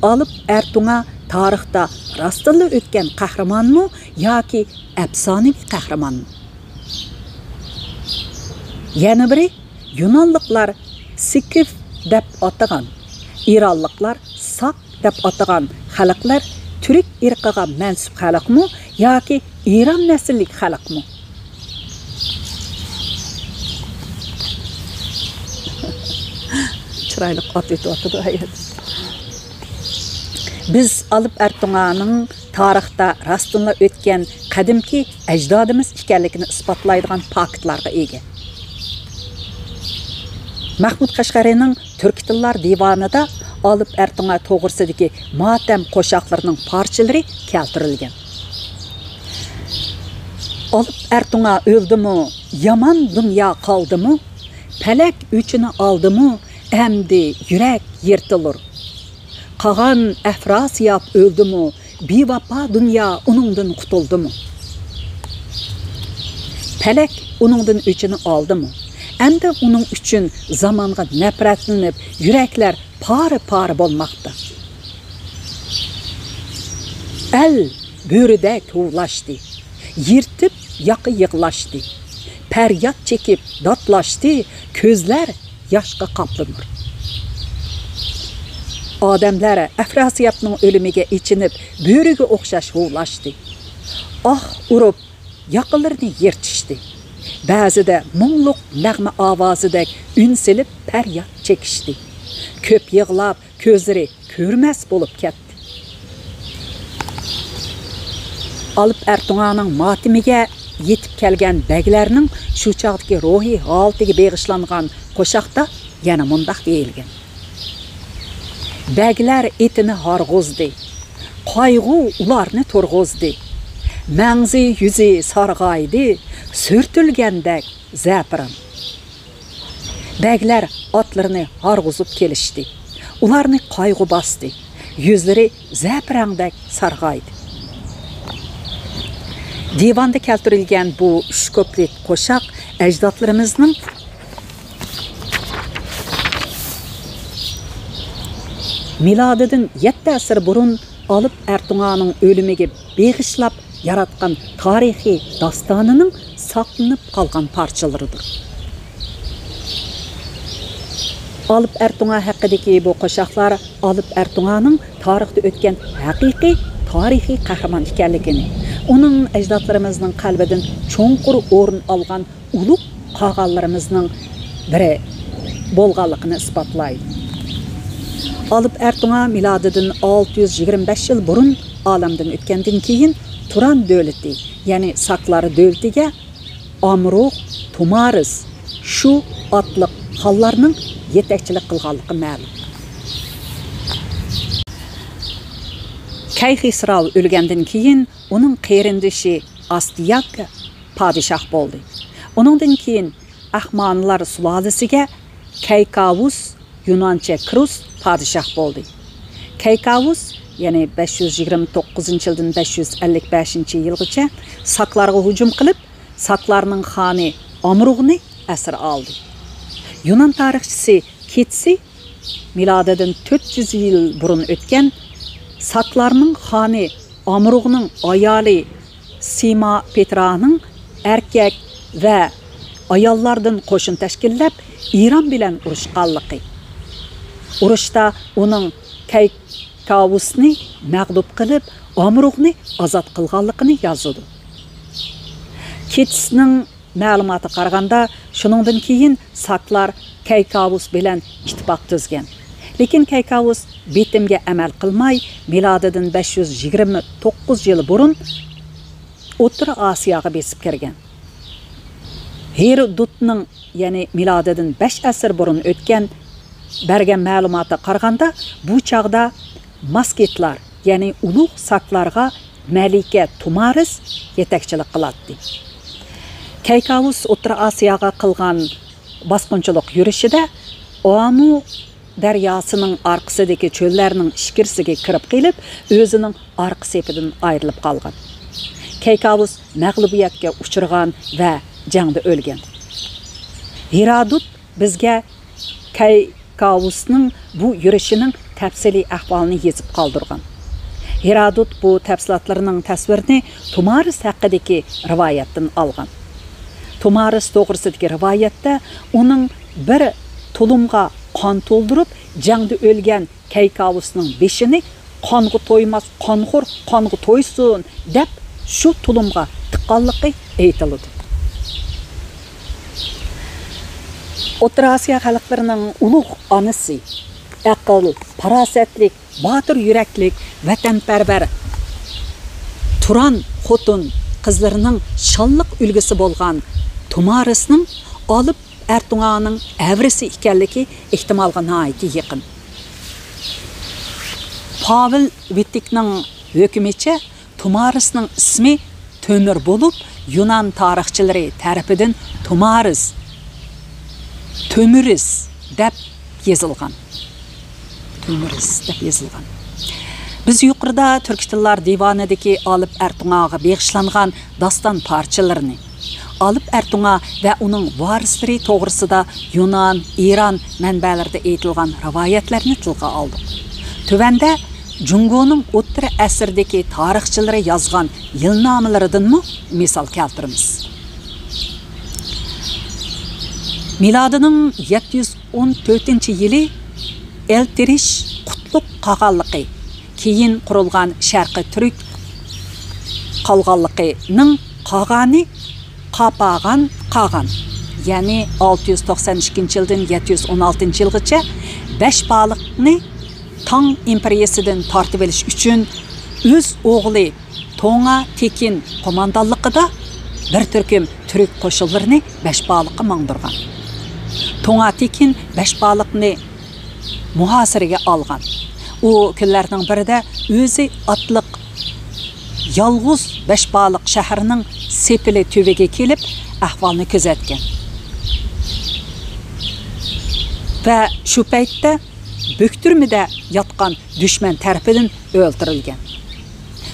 ئالىپ ئەرتۇڭا تارىختا راستتىنلا ئۆتكەن قەھرىمانمۇ ياكى ئەپسانىۋى قەھرىمانمۇ؟ يەنە بىرى، يۇنانلىقلار سىكىف دەپ ئاتىغان، ئىرانلىقلار ساق دەپ ئاتىغان خەلقلەر تۈرك ئىرقىغا مەنسۇپ خەلقمۇ ياكى ئىران نەسىللىك خەلقمۇ؟ چىرايلىق ئات ئۆتۈۋاتىدۇ ھەيھەت. بىز ئالىپ ئەرتۇڭانىڭ تارىختا راستتىنلا ئۆتكەن قەدىمكى ئەجدادىمىز ئىكەنلىكىنى ئىسپاتلايدىغان پاكىتلارغا ئىگە. مەھمۇد قەشقەرىنىڭ تۈركىي تىللار دىۋانىدا ئالىپ ئەرتۇڭا توغرىسىدىكى ماتەم قوشاقلىرىنىڭ پارچىلىرى كەلتۈرۈلگەن. ئالىپ ئەرتۇڭا ئۆلدىمۇ، يامان دۇنيا قالدىمۇ، پەلەك ئۆچىنى ئالدىمۇ، ئەمدى يۈرەك يىرتىلۇر. قاغان ئەفراسىياب ئۆلدىمۇ، بىۋاپا دۇنيا ئۇنىڭدىن قۇتۇلدىمۇ؟ پەلەك ئۇنىڭدىن ئۆچىنى ئالدىمۇ؟ ئەمدى ئۇنىڭ ئۈچۈن زامانغا نەپرەتلىنىپ، يۈرەكلەر پارە-پارە بولماقتا. ئەل بۆرىدەك ھۇۋلاشتى، يىرتىپ ياقا يىغلاشتى، پەرياد چېكىپ داتلاشتى، كۆزلەر ياشقا قاپلىنۇر. ئادەملەر ئەفراسىيابنىڭ ئۆلۈمىگە ئېچىنىپ، بۆرىگە ئوخشاش ھۇۋلاشتى. ئاھ ئۇرۇپ، ياقىلىرىنى يىرتىشتى. بەزىدە مۇڭلۇق نەغمە ئاۋازىدەك ئۈن سېلىپ پەرياد چېكىشتى. كۆپ يىغلاپ، كۆزلىرى كۆرمەس بولۇپ كەتتى. ئالىپ ئەرتۇڭانىڭ ماتىمىگە يېتىپ كەلگەن بەگلەرنىڭ شۇ چاغدىكى روھىي ھالىتىگە بېغىشلانغان قوشاقتا يەنە مۇنداق دېيىلگەن: بەگلەر ئېتىنى ھارغۇزدى، قايغۇ ئۇلارنى تۇرغۇزدى. مەڭزى يۈزى سارغايدى، سۈرتۈلگەندەك زەپىران. بەگلەر ئاتلىرىنى ھارغۇزۇپ كېلىشتى. ئۇلارنى قايغۇ باستى. يۈزلىرى زەپىرەڭدەك سارغايدى. دىۋاندا كەلتۈرۈلگەن بۇ ئۈچ كۇپلېت قوشاق ئەجدادلىرىمىزنىڭ مىلادىدىن يەتتە ئەسىر بۇرۇن ئالىپ ئەرتۇڭانىڭ ئۆلۈمىگە بېغىشلاپ ياراتقان تارىخىي داستانىنىڭ ساقلىنىپ قالغان پارچىلىرىدۇر. ئالىپ ئەرتۇڭا ھەققىدىكى بۇ قوشاقلار ئالىپ ئەرتۇڭانىڭ تارىختا ئۆتكەن ھەقىقىي تارىخىي قەھرىمان ئىكەنلىكىنى، ئۇنىڭ ئەجدادلىرىمىزنىڭ قەلبىدىن چوڭقۇر ئورۇن ئالغان ئۇلۇغ قاغانلىرىمىزنىڭ بىرى بولغانلىقىنى ئىسپاتلايدۇ. ئالىپ ئەرتۇڭا مىلادىدىن ئالتە يۈز يىگىرمە بەش يىل بۇرۇن ئالەمدىن ئۆتكەندىن كېيىن، تۇران دۆلىتى، يەنى ساكلار دۆلىتىگە ئامروخ، تومارىس، شۇ ئاتلىق خانلارنىڭ يېتەكچىلىك قىلغانلىقى مەلۇم. كەيخىسراۋ ئۆلگەندىن كېيىن، ئۇنىڭ قېرىندىشى ئاستياگ پادىشاھ بولدى. ئۇنىڭدىن كېيىن ئەخمانىلار سۇلالىسىگە كەيكاۋۇس، يۇنانچە كروس، پادىشاھ بولدى. كەيكاۋۇس، يەنى بەش يۈز يىگىرمە توققۇزىنچى يىلدىن بەش يۈز ئەللىك بەشىنچى يىلغىچە ساكلارغا ھۇجۇم قىلىپ، ساكلارنىڭ خانى ئامروغنى ئەسىر ئالدى. يۇنان تارىخچىسى كېتسى مىلادىدىن تۆت يۈز يىل بۇرۇن ئۆتكەن ساكلارنىڭ خانى ئامروغنىڭ ئايالى سىما پېترانىڭ ئەركەك ۋە ئاياللاردىن قوشۇن تەشكىللەپ، ئىران بىلەن ئۇرۇشقانلىقى، ئۇرۇشتا ئۇنىڭ كەيكاۋۇسنى مەغلۇپ قىلىپ، ئامروغنى ئازاد قىلغانلىقىنى يازىدۇ. كېتسنىڭ مەلۇماتىغا قارىغاندا، شۇنىڭدىن كېيىن ساكلار كەيكاۋۇس بىلەن ئىتتىپاق تۈزگەن. لېكىن كەيكاۋۇس بېتىمگە ئەمەل قىلماي، مىلادىدىن بەش يۈز يىگىرمە توققۇز يىل بۇرۇن ئوتتۇرا ئاسىياغا بېسىپ كىرگەن. ھېرودوتنىڭ، يەنى مىلادىدىن بەش ئەسىر بۇرۇن ئۆتكەن، بەرگەن مەلۇماتىغا قارىغاندا، بۇ چاغدا ماسكىتلار، يەنى ئۇلۇغ ساكلارغا مەلىكە تومارىس يېتەكچىلىك قىلاتتى. كەيكاۋۇس ئوتتۇرا ئاسىياغا قىلغان باسقۇنچىلىق يۈرۈشىدە ئامۇ دەرياسىنىڭ ئارقىسىدىكى چۆللەرنىڭ ئىچكىرىسىگە كىرىپ قېلىپ، ئۆزىنىڭ ئارقا سېپىدىن ئايرىلىپ قالغان. كەيكاۋۇس مەغلۇبىيەتكە ئۇچرىغان ۋە جەڭدە ئۆلگەن. ھېرودوت بىزگە كەيكاۋۇسنىڭ بۇ يۈرۈشىنىڭ تەپسىلىي ئەھۋالىنى يېزىپ قالدۇرغان. ھېرودوت بۇ تەپسىلاتلىرىنىڭ تەسۋىرىنى تومارىس ھەققىدىكى رىۋايەتتىن ئالغان. تومارىس توغرىسىدىكى رىۋايەتتە ئۇنىڭ بىر تۇلۇمغا قان تولدۇرۇپ، جەڭدە ئۆلگەن كەيكاۋۇسنىڭ بېشىنى «قانغا تويماس قانخور قانغا تويسۇن» دەپ، شۇ تۇلۇمغا تىققانلىقى ئېيتىلىدۇ. ئوتتۇرا ئاسىيا خەلقلىرىنىڭ ئۇلۇغ ئانىسى، ئەقىل، پاراسەتلىك، باتۇر يۈرەكلىك، ۋەتەنپەرۋەر، تۇران خوتۇن قىزلىرىنىڭ شانلىق ئۈلگىسى بولغان تومارىسنىڭ ئالىپ ئەرتۇڭانىڭ ئەۋرىسى ئىكەنلىكى ئېھتىمالغا ناھايىتى يېقىن. پاۋېل ۋىتتىكنىڭ ھۆكمىچە، تومارىسنىڭ ئىسمى تۆمۈر بولۇپ، يۇنان تارىخچىلىرى تەرىپىدىن تومارىس، تۆمۈرىس دەپ يېزىلغان. تۆمۈرىس دەپ يېزىلغان. بىز يۇقىرىدا تۈركىي تىللار دىۋانىدىكى ئالىپ ئەرتۇڭاغا بېغىشلانغان داستان پارچىلىرىنى، ئالىپ ئەرتۇڭا ۋە ئۇنىڭ ۋارىسلىرى توغرىسىدا يۇنان، ئىران مەنبەلىرىدە ئېيتىلغان رىۋايەتلەرنى تىلغا ئالدۇق. تۆۋەندە جۇڭگونىڭ ئوتتۇرا ئەسىردىكى تارىخچىلىرى يازغان يىلنامىلىرىدىنمۇ مىسال كەلتۈرىمىز. مىلادىنىڭ يەتتە يۈز ئون تۆتىنچى يىلى ئەلتىرىش قۇتلۇق قاغانلىقى، كېيىن قۇرۇلغان شەرقىي تۈرك قالغانلىقىنىڭ قاغانى قاپاغان قاغان، يەنى ئالتە يۈز توقسان ئىككىنچى يىلدىن يەتتە يۈز ئون ئالتىنچى يىلغىچە بەش بالىقنى تاڭ ئىمپېرىيىسىدىن تارتىۋېلىش ئۈچۈن ئۆز ئوغلى توڭا تېكىن قوماندانلىقىدا بىر تۈركۈم تۈرك قوشۇنلىرىنى بەشبالىققا ماڭدۇرغان. توڭا تېكىن بەشبالىقنى مۇھاسىرىگە ئالغان. ئۇ كۈنلەرنىڭ بىرىدە ئۆزى ئاتلىق يالغۇز بەشبالىق شەھىرىنىڭ سېپىلى تۈۋىگە كېلىپ، ئەھۋالنى كۆزەتكەن ۋە شۇ پەيتتە بۆكتۈرمىدە ياتقان دۈشمەن تەرىپىدىن ئۆلتۈرۈلگەن.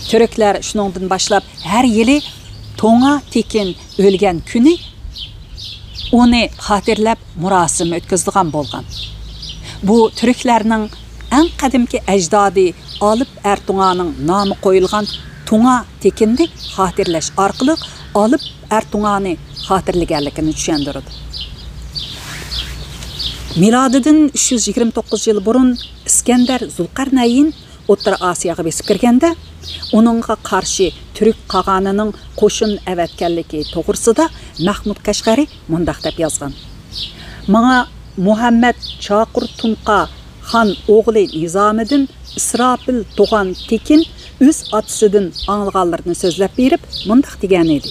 تۈركلەر شۇنىڭدىن باشلاپ ھەر يىلى توڭا تېكىن ئۆلگەن كۈنى ئۇنى خاتىرىلەپ مۇراسىم ئۆتكۈزىدىغان بولغان. بۇ تۈركلەرنىڭ ئەڭ قەدىمكى ئەجدادى ئالىپ ئەرتۇڭانىڭ نامى قويۇلغان توڭا تېكىننى خاتىرىلەش ئارقىلىق ئالىپ ئەرتۇڭانى خاتىرىلىگەنلىكىنى چۈشەندۈرىدۇ. مىلادىدىن ئۈچ يۈز يىگىرمە توققۇز يىل بۇرۇن ئىسكەندەر زۇلقەرنەيىن ئوتتۇرا ئاسىياغا بېسىپ كىرگەندە، ئۇنىڭغا قارشى تۈرك قاغانىنىڭ قوشۇن ئەۋەتكەنلىكى توغرىسىدا مەھمۇد قەشقەرى مۇنداق دەپ يازغان: «ماڭا مۇھەممەد چاقۇر تۇنقا خان ئوغلى نىزامىدىن ئىسراپىل توغان تېكىن ئۆز ئاتىسىدىن ئاڭلىغانلىرىنى سۆزلەپ بېرىپ، مۇنداق دېگەن ئىدى: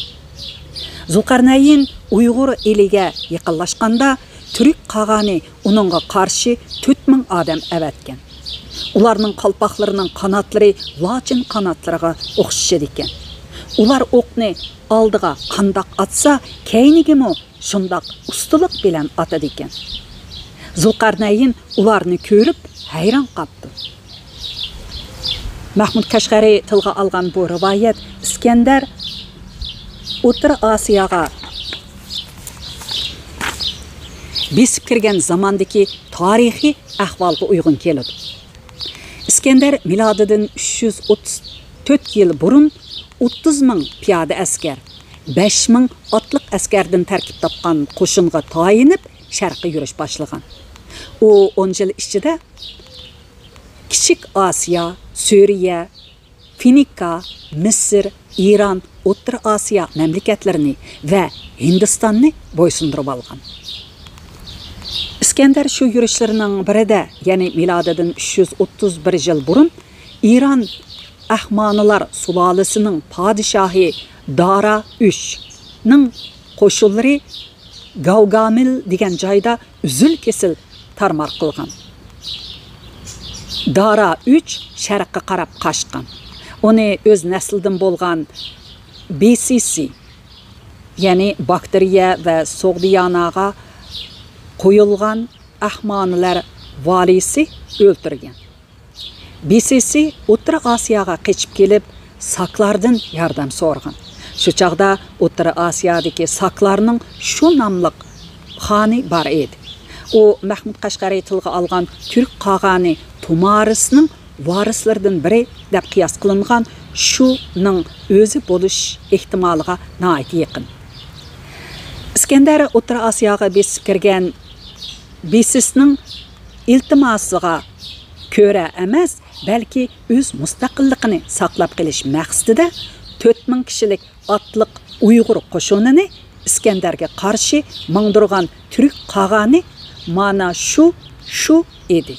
زۇلقەرنەيىن ئۇيغۇر ئېلىگە يېقىنلاشقاندا، تۈرك قاغانى ئۇنىڭغا قارشى تۆت مىڭ ئادەم ئەۋەتكەن. ئۇلارنىڭ قالپاقلىرىنىڭ قاناتلىرى لاچىن قاناتلىرىغا ئوخشىشىدىكەن. ئۇلار ئوقنى ئالدىغا قانداق ئاتسا، كەينىگىمۇ شۇنداق ئۇستىلىق بىلەن ئاتىدىكەن.» زۇلقەرنەيىن ئۇلارنى كۆرۈپ ھەيران قاپتۇ. مەھمۇد قەشقەرى تىلغا ئالغان بۇ رىۋايەت ئىسكەندەر ئوتتۇرا ئاسىياغا بېسىپ كىرگەن زاماندىكى تارىخىي ئەھۋالغا ئۇيغۇن كېلىدۇ. ئىسكەندەر مىلادىدىن ئۈچ يۈز ئوتتۇز تۆت يىل بۇرۇن ئوتتۇز مىڭ پىيادە ئەسكەر، بەش مىڭ ئاتلىق ئەسكەردىن تەركىب تاپقان قوشۇنغا تايىنىپ، شەرققە يۈرۈش باشلىغان. ئۇ ئون يىل ئىچىدە كىچىك ئاسىيا، سۈرىيە، فىنىكا، مىسىر، ئىران، ئوتتۇرا ئاسىيا مەملىكەتلىرىنى ۋە ھىندىستاننى بويسۇندۇرۇپ ئالغان. ئىسكەندەر شۇ يۈرۈشلىرىنىڭ بىرىدە، يەنى مىلادىدىن ئۈچ يۈز ئوتتۇز بىر يىل بۇرۇن، ئىران ئەھمانىلار سۇلالىسىنىڭ پادىشاھى دارا ئۈچنىڭ قوشۇنلىرى گاۋگامىل دېگەن جايدا ئۈزۈل-كېسىل تارمار قىلغان. دارا ئۈچ شەرققە قاراپ قاچقان. ئۇنى ئۆز نەسلىدىن بولغان بىسىسى، يەنى باكتىرىيە ۋە سوغدىياناغا قويۇلغان ئەھمانىلەر ۋالىسى ئۆلتۈرگەن. بىسىسى ئوتتۇرا ئاسىياغا قېچىپ كېلىپ، ساكلاردىن ياردەم سورىغان. شۇ چاغدا ئوتتۇرا ئاسىيادىكى ساكلارنىڭ شۇ ناملىق خانى بار ئىدى. ئۇ مەھمۇد قەشقەرى تىلغا ئالغان تۈرك قاغانى تومارىسنىڭ ۋارىسلىرىدىن بىرى دەپ قىياس قىلىنغان شۇنىڭ ئۆزى بولۇش ئېھتىمالىغا ناھايىتى يېقىن. ئىسكەندەر ئوتتۇرا ئاسىياغا بېسىپ كىرگەن بىسىسنىڭ ئىلتىماسىغا كۆرە ئەمەس، بەلكى ئۆز مۇستەقىللىقىنى ساقلاپ قېلىش مەقسىتىدە تۆت مىڭ كىشىلىك ئاتلىق ئۇيغۇر قوشۇنىنى ئىسكەندەرگە قارشى ماڭدۇرغان تۈرك قاغانى مانا شۇ، شۇ ئىدى.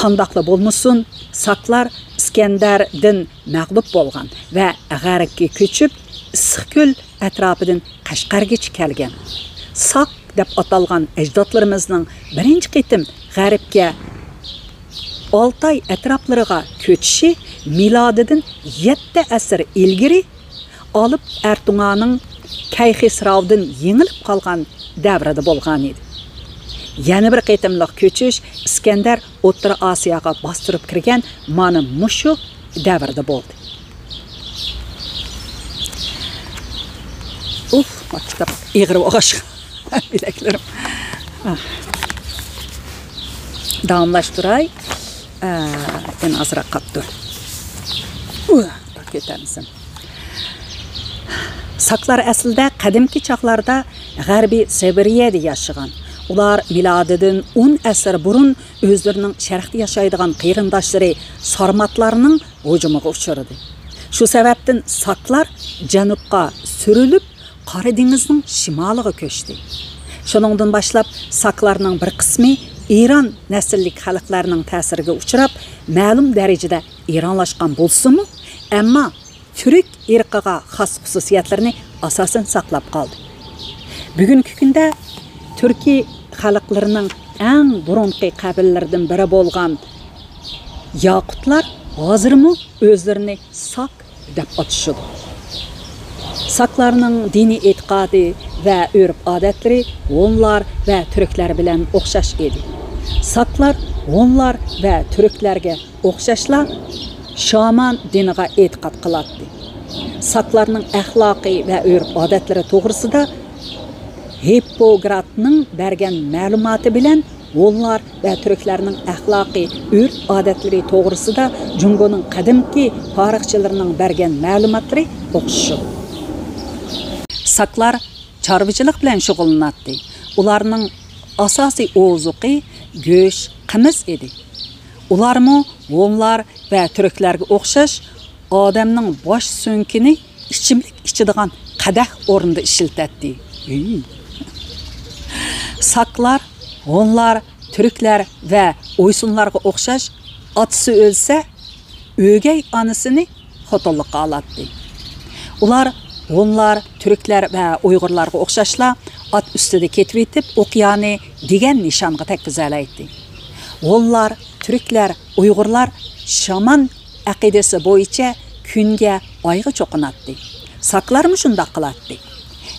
قانداقلا بولمىسۇن، ساكلار ئىسكەندەردىن مەغلۇپ بولغان ۋە غەربكە كۆچۈپ، ئىسسىقكۆل ئەتراپىدىن قەشقەرگىچە كەلگەن. ساك دەپ ئاتالغان ئەجدادلىرىمىزنىڭ بىرىنچى قېتىم غەربكە ئالتاي ئەتراپلىرىغا كۆچۈشى مىلادىدىن يەتتە ئەسىر ئىلگىرى ئالىپ ئەرتۇڭانىڭ كەيخىسراۋدىن يېڭىلىپ قالغان دەۋرىدە بولغان ئىدى. يەنە بىر قېتىملىق كۆچۈش ئىسكەندەر ئوتتۇرا ئاسىياغا باستۇرۇپ كىرگەن مانا مۇشۇ دەۋردە بولدى. ئۇھ، ما كىتاب ئېغىر بولغاچقا بىلەكلىرىم. داۋاملاشتۇراي. ئە، يەنە ئازراق قاپتۇ. ئۇھ، كۆتەرمىسۇن. ساكلار ئەسلىدە قەدىمكى چاغلاردا غەربىي سىبىرىيەدە ياشىغان. ئۇلار مىلادىدىن ئون ئەسىر بۇرۇن ئۆزلىرىنىڭ شەرقتە ياشايدىغان قېرىنداشلىرى سارماتلارنىڭ ھۇجۇمىغا ئۇچرىدى. شۇ سەۋەبتىن ساكلار جەنۇبقا سۈرۈلۈپ، قارا دېڭىزنىڭ شىمالىغا كۆچتى. شۇنىڭدىن باشلاپ ساكلارنىڭ بىر قىسمى ئىران نەسىللىك خەلقلەرنىڭ تەسىرىگە ئۇچراپ، مەلۇم دەرىجىدە ئىرانلاشقان بولسىمۇ، ئەمما تۈرك ئىرقىغا خاس خۇسۇسىيەتلىرىنى ئاساسەن ساقلاپ قالدى. بۈگۈنكى كۈندە تۈركىي خەلقلىرىنىڭ ئەڭ بۇرۇنقى قەبىلىلىرىدىن بىرى بولغان ياقۇتلار ھازىرمۇ ئۆزلىرىنى ساك دەپ ئاتىشىدۇ. ساكلارنىڭ دىنىي ئېتىقادى ۋە ئۆرپ-ئادەتلىرى ھونلار ۋە تۈركلەر بىلەن ئوخشاش ئىدى. ساكلار ھونلار ۋە تۈركلەرگە ئوخشاشلا شامان دىنىغا ئېتىقاد قىلاتتى. ساكلارنىڭ ئەخلاقى ۋە ئۆرپ-ئادەتلىرى توغرىسىدا ھىپپوگراتنىڭ بەرگەن مەلۇماتى بىلەن ھونلار ۋە تۈركلەرنىڭ ئەخلاقىي ئۆرپ-ئادەتلىرى توغرىسىدا جۇڭگونىڭ قەدىمكى تارىخچىلىرىنىڭ بەرگەن مەلۇماتلىرى ئوخشىشىدۇ. ساكلار چارۋىچىلىق بىلەن شۇغۇللىناتتى. ئۇلارنىڭ ئاساسىي ئوزۇقى گۆش، قىمىز ئىدى. ئۇلارمۇ ھونلار ۋە تۈركلەرگە ئوخشاش ئادەمنىڭ باش سۆڭىكىنى ئىچىملىك ئىچىدىغان قەدەھ ئورنىدا ئىشلىتەتتى. ھۈي. ساكلار، ھونلار، تۈركلەر ۋە ئويسۇنلارغا ئوخشاش ئاتىسى ئۆلسە، ئۆگەي ئانىسىنى خوتۇنلۇققا ئالاتتى. ئۇلار ھونلار، تۈركلەر ۋە ئۇيغۇرلارغا ئوخشاشلا ئات ئۈستىدە كېتىۋېتىپ، ئوقيانى دېگەن نىشانغا تەگكۈزەلەيتتى. ھونلار، تۈركلەر، ئۇيغۇرلار شامان ئەقىدىسى بويىچە كۈنگە، ئايغا چوقۇناتتى. ساكلارمۇ شۇنداق قىلاتتى.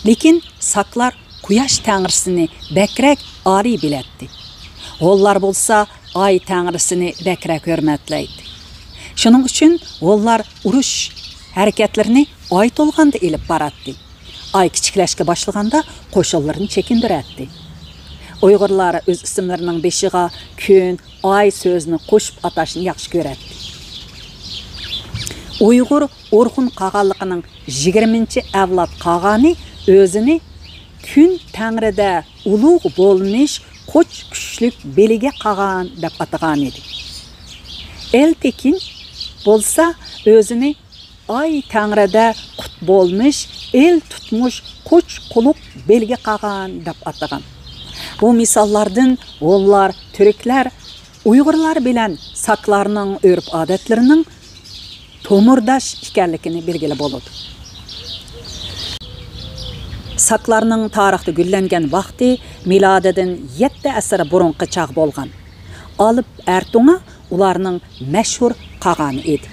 لېكىن ساكلار قۇياش تەڭرىسىنى بەكرەك ئالىي بىلەتتى. ھونلار بولسا ئاي تەڭرىسىنى بەكرەك ھۆرمەتلەيتتى. شۇنىڭ ئۈچۈن ھونلار ئۇرۇش ھەرىكەتلىرىنى ئاي تولغاندا ئېلىپ باراتتى. ئاي كىچىكلەشكە باشلىغاندا قوشۇنلىرىنى چېكىندۈرەتتى. ئۇيغۇرلار ئۆز ئىسىملىرىنىڭ بېشىغا كۈن، ئاي سۆزىنى قوشۇپ ئاتاشنى ياخشى كۆرەتتى. ئۇيغۇر ئورخۇن قاغانلىقىنىڭ يىگىرمىنچى ئەۋلاد قاغانى ئۆزىنى كۈن تەڭرىدە ئۇلۇغ بولمىش قوچ كۈچلۈك بېلىگە قاغان دەپ ئاتىغانىدى. ئەلتېكىن بولسا ئۆزىنى ئاي تەڭرىدە قۇت بولمىش ئېل تۇتمۇش قوچ قۇلۇق بېلىگە قاغان دەپ ئاتىغان. بۇ مىساللاردىن ھونلار، تۈركلەر، ئۇيغۇرلار بىلەن ساكلارنىڭ ئۆرپ-ئادەتلىرىنىڭ تومۇرداش ئىكەنلىكىنى بىلگىلى بولىدۇ. ساكلارنىڭ تارىختا گۈللەنگەن ۋاقتى مىلادىدىن يەتتە ئەسىر بۇرۇنقى چاغ بولغان. ئالىپ ئەرتۇڭا ئۇلارنىڭ مەشھۇر قاغانى ئىدى.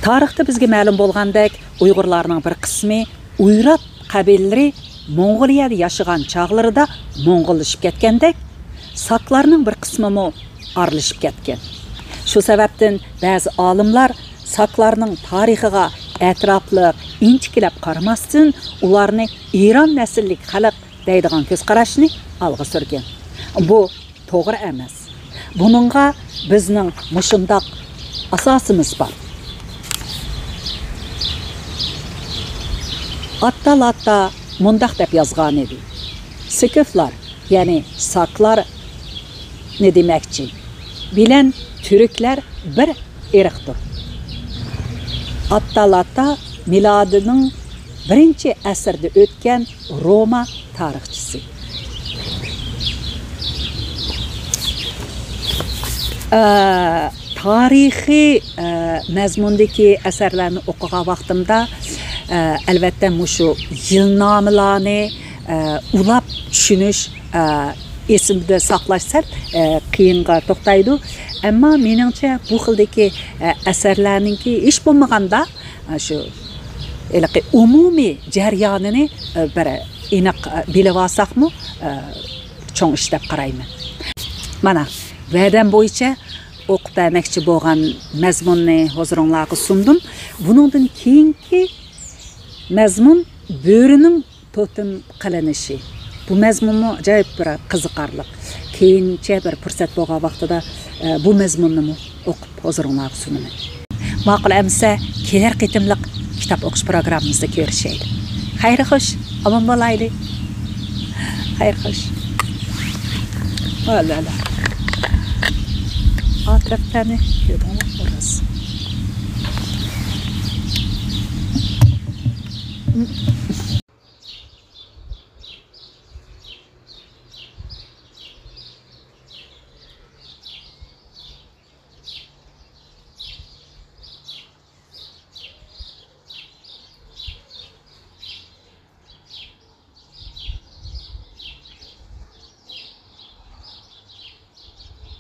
تارىختا بىزگە مەلۇم بولغاندەك، ئۇيغۇرلارنىڭ بىر قىسمى ئۇيرات قەبىلىلىرى موڭغۇلىيەدە ياشىغان چاغلىرىدا موڭغۇللىشىپ كەتكەندەك، ساكلارنىڭ بىر قىسمىمۇ ئارىلىشىپ كەتكەن. شۇ سەۋەبتىن بەزى ئالىملار ساكلارنىڭ تارىخىغا ئەتراپلىق، ئىنچىكىلەپ قارىماستىن، ئۇلارنى ئىران نەسىللىك خەلق دەيدىغان كۆز قاراشنى ئالغا سۈرگەن. بۇ توغرا ئەمەس. بۇنىڭغا بىزنىڭ مۇشۇنداق ئاساسىمىز بار. ئاتتا لاتا مۇنداق دەپ يازغانىدى: سىكىفلار، يەنى ساكلار نېمە دېمەكچى؟ بىلەن تۈركلەر بىر ئىرقتۇر. ئاتتا لاتا مىلادىنىڭ بىرىنچى ئەسىردە ئۆتكەن روما تارىخچىسى. ئە، تارىخىي، ئە، مەزمۇندىكى ئەسەرلەرنى ئوقۇغان ۋاقتىمدا، ئە، ئەلۋەتتە، مۇشۇ يىلنامىلارنى، ئە، ئۇلاپ چۈشىنىش، ئە، ئېسىمدە ساقلاش سەل، ئە، قىيىنغا توختايدۇ. ئەمما مېنىڭچە، بۇ خىلدىكى، ئە، ئەسەرلەرنىڭكى ھېچ بولمىغاندا، ئە، شۇ ھېلىقى ئومۇمىي جەريانىنى، ئە، بىر ئېنىق، ئە، بىلىۋالساقمۇ، ئە، چوڭ ئىش دەپ قارايمەن. مانا، ۋەدەم بويىچە ئوقۇپ بەرمەكچى بولغان مەزمۇننى ھۇزۇرۇڭلارغا سۇندۇم. بۇنىڭدىن كېيىنكى مەزمۇن بۆرىنىڭ توتېم قىلىنىشى. بۇ مەزمۇنمۇ ئاجايىپ بىر قىزىقارلىق. كېيىنچە بىر پۇرسەت بولغان ۋاقتىدا، ئە، بۇ مەزمۇننىمۇ ئوقۇپ ھۇزۇرۇڭلارغا سۇنىمەن. ماقۇل ئەمىسە، كېلەر قېتىملىق كىتاب ئوقۇش پروگراممىمىزدا كۆرۈشەيلى. خەير خوش، ئامان بولايلى. خەير خوش. ۋاللا. ئا تەرەپلەرنى كۆردۈڭلارمۇ؟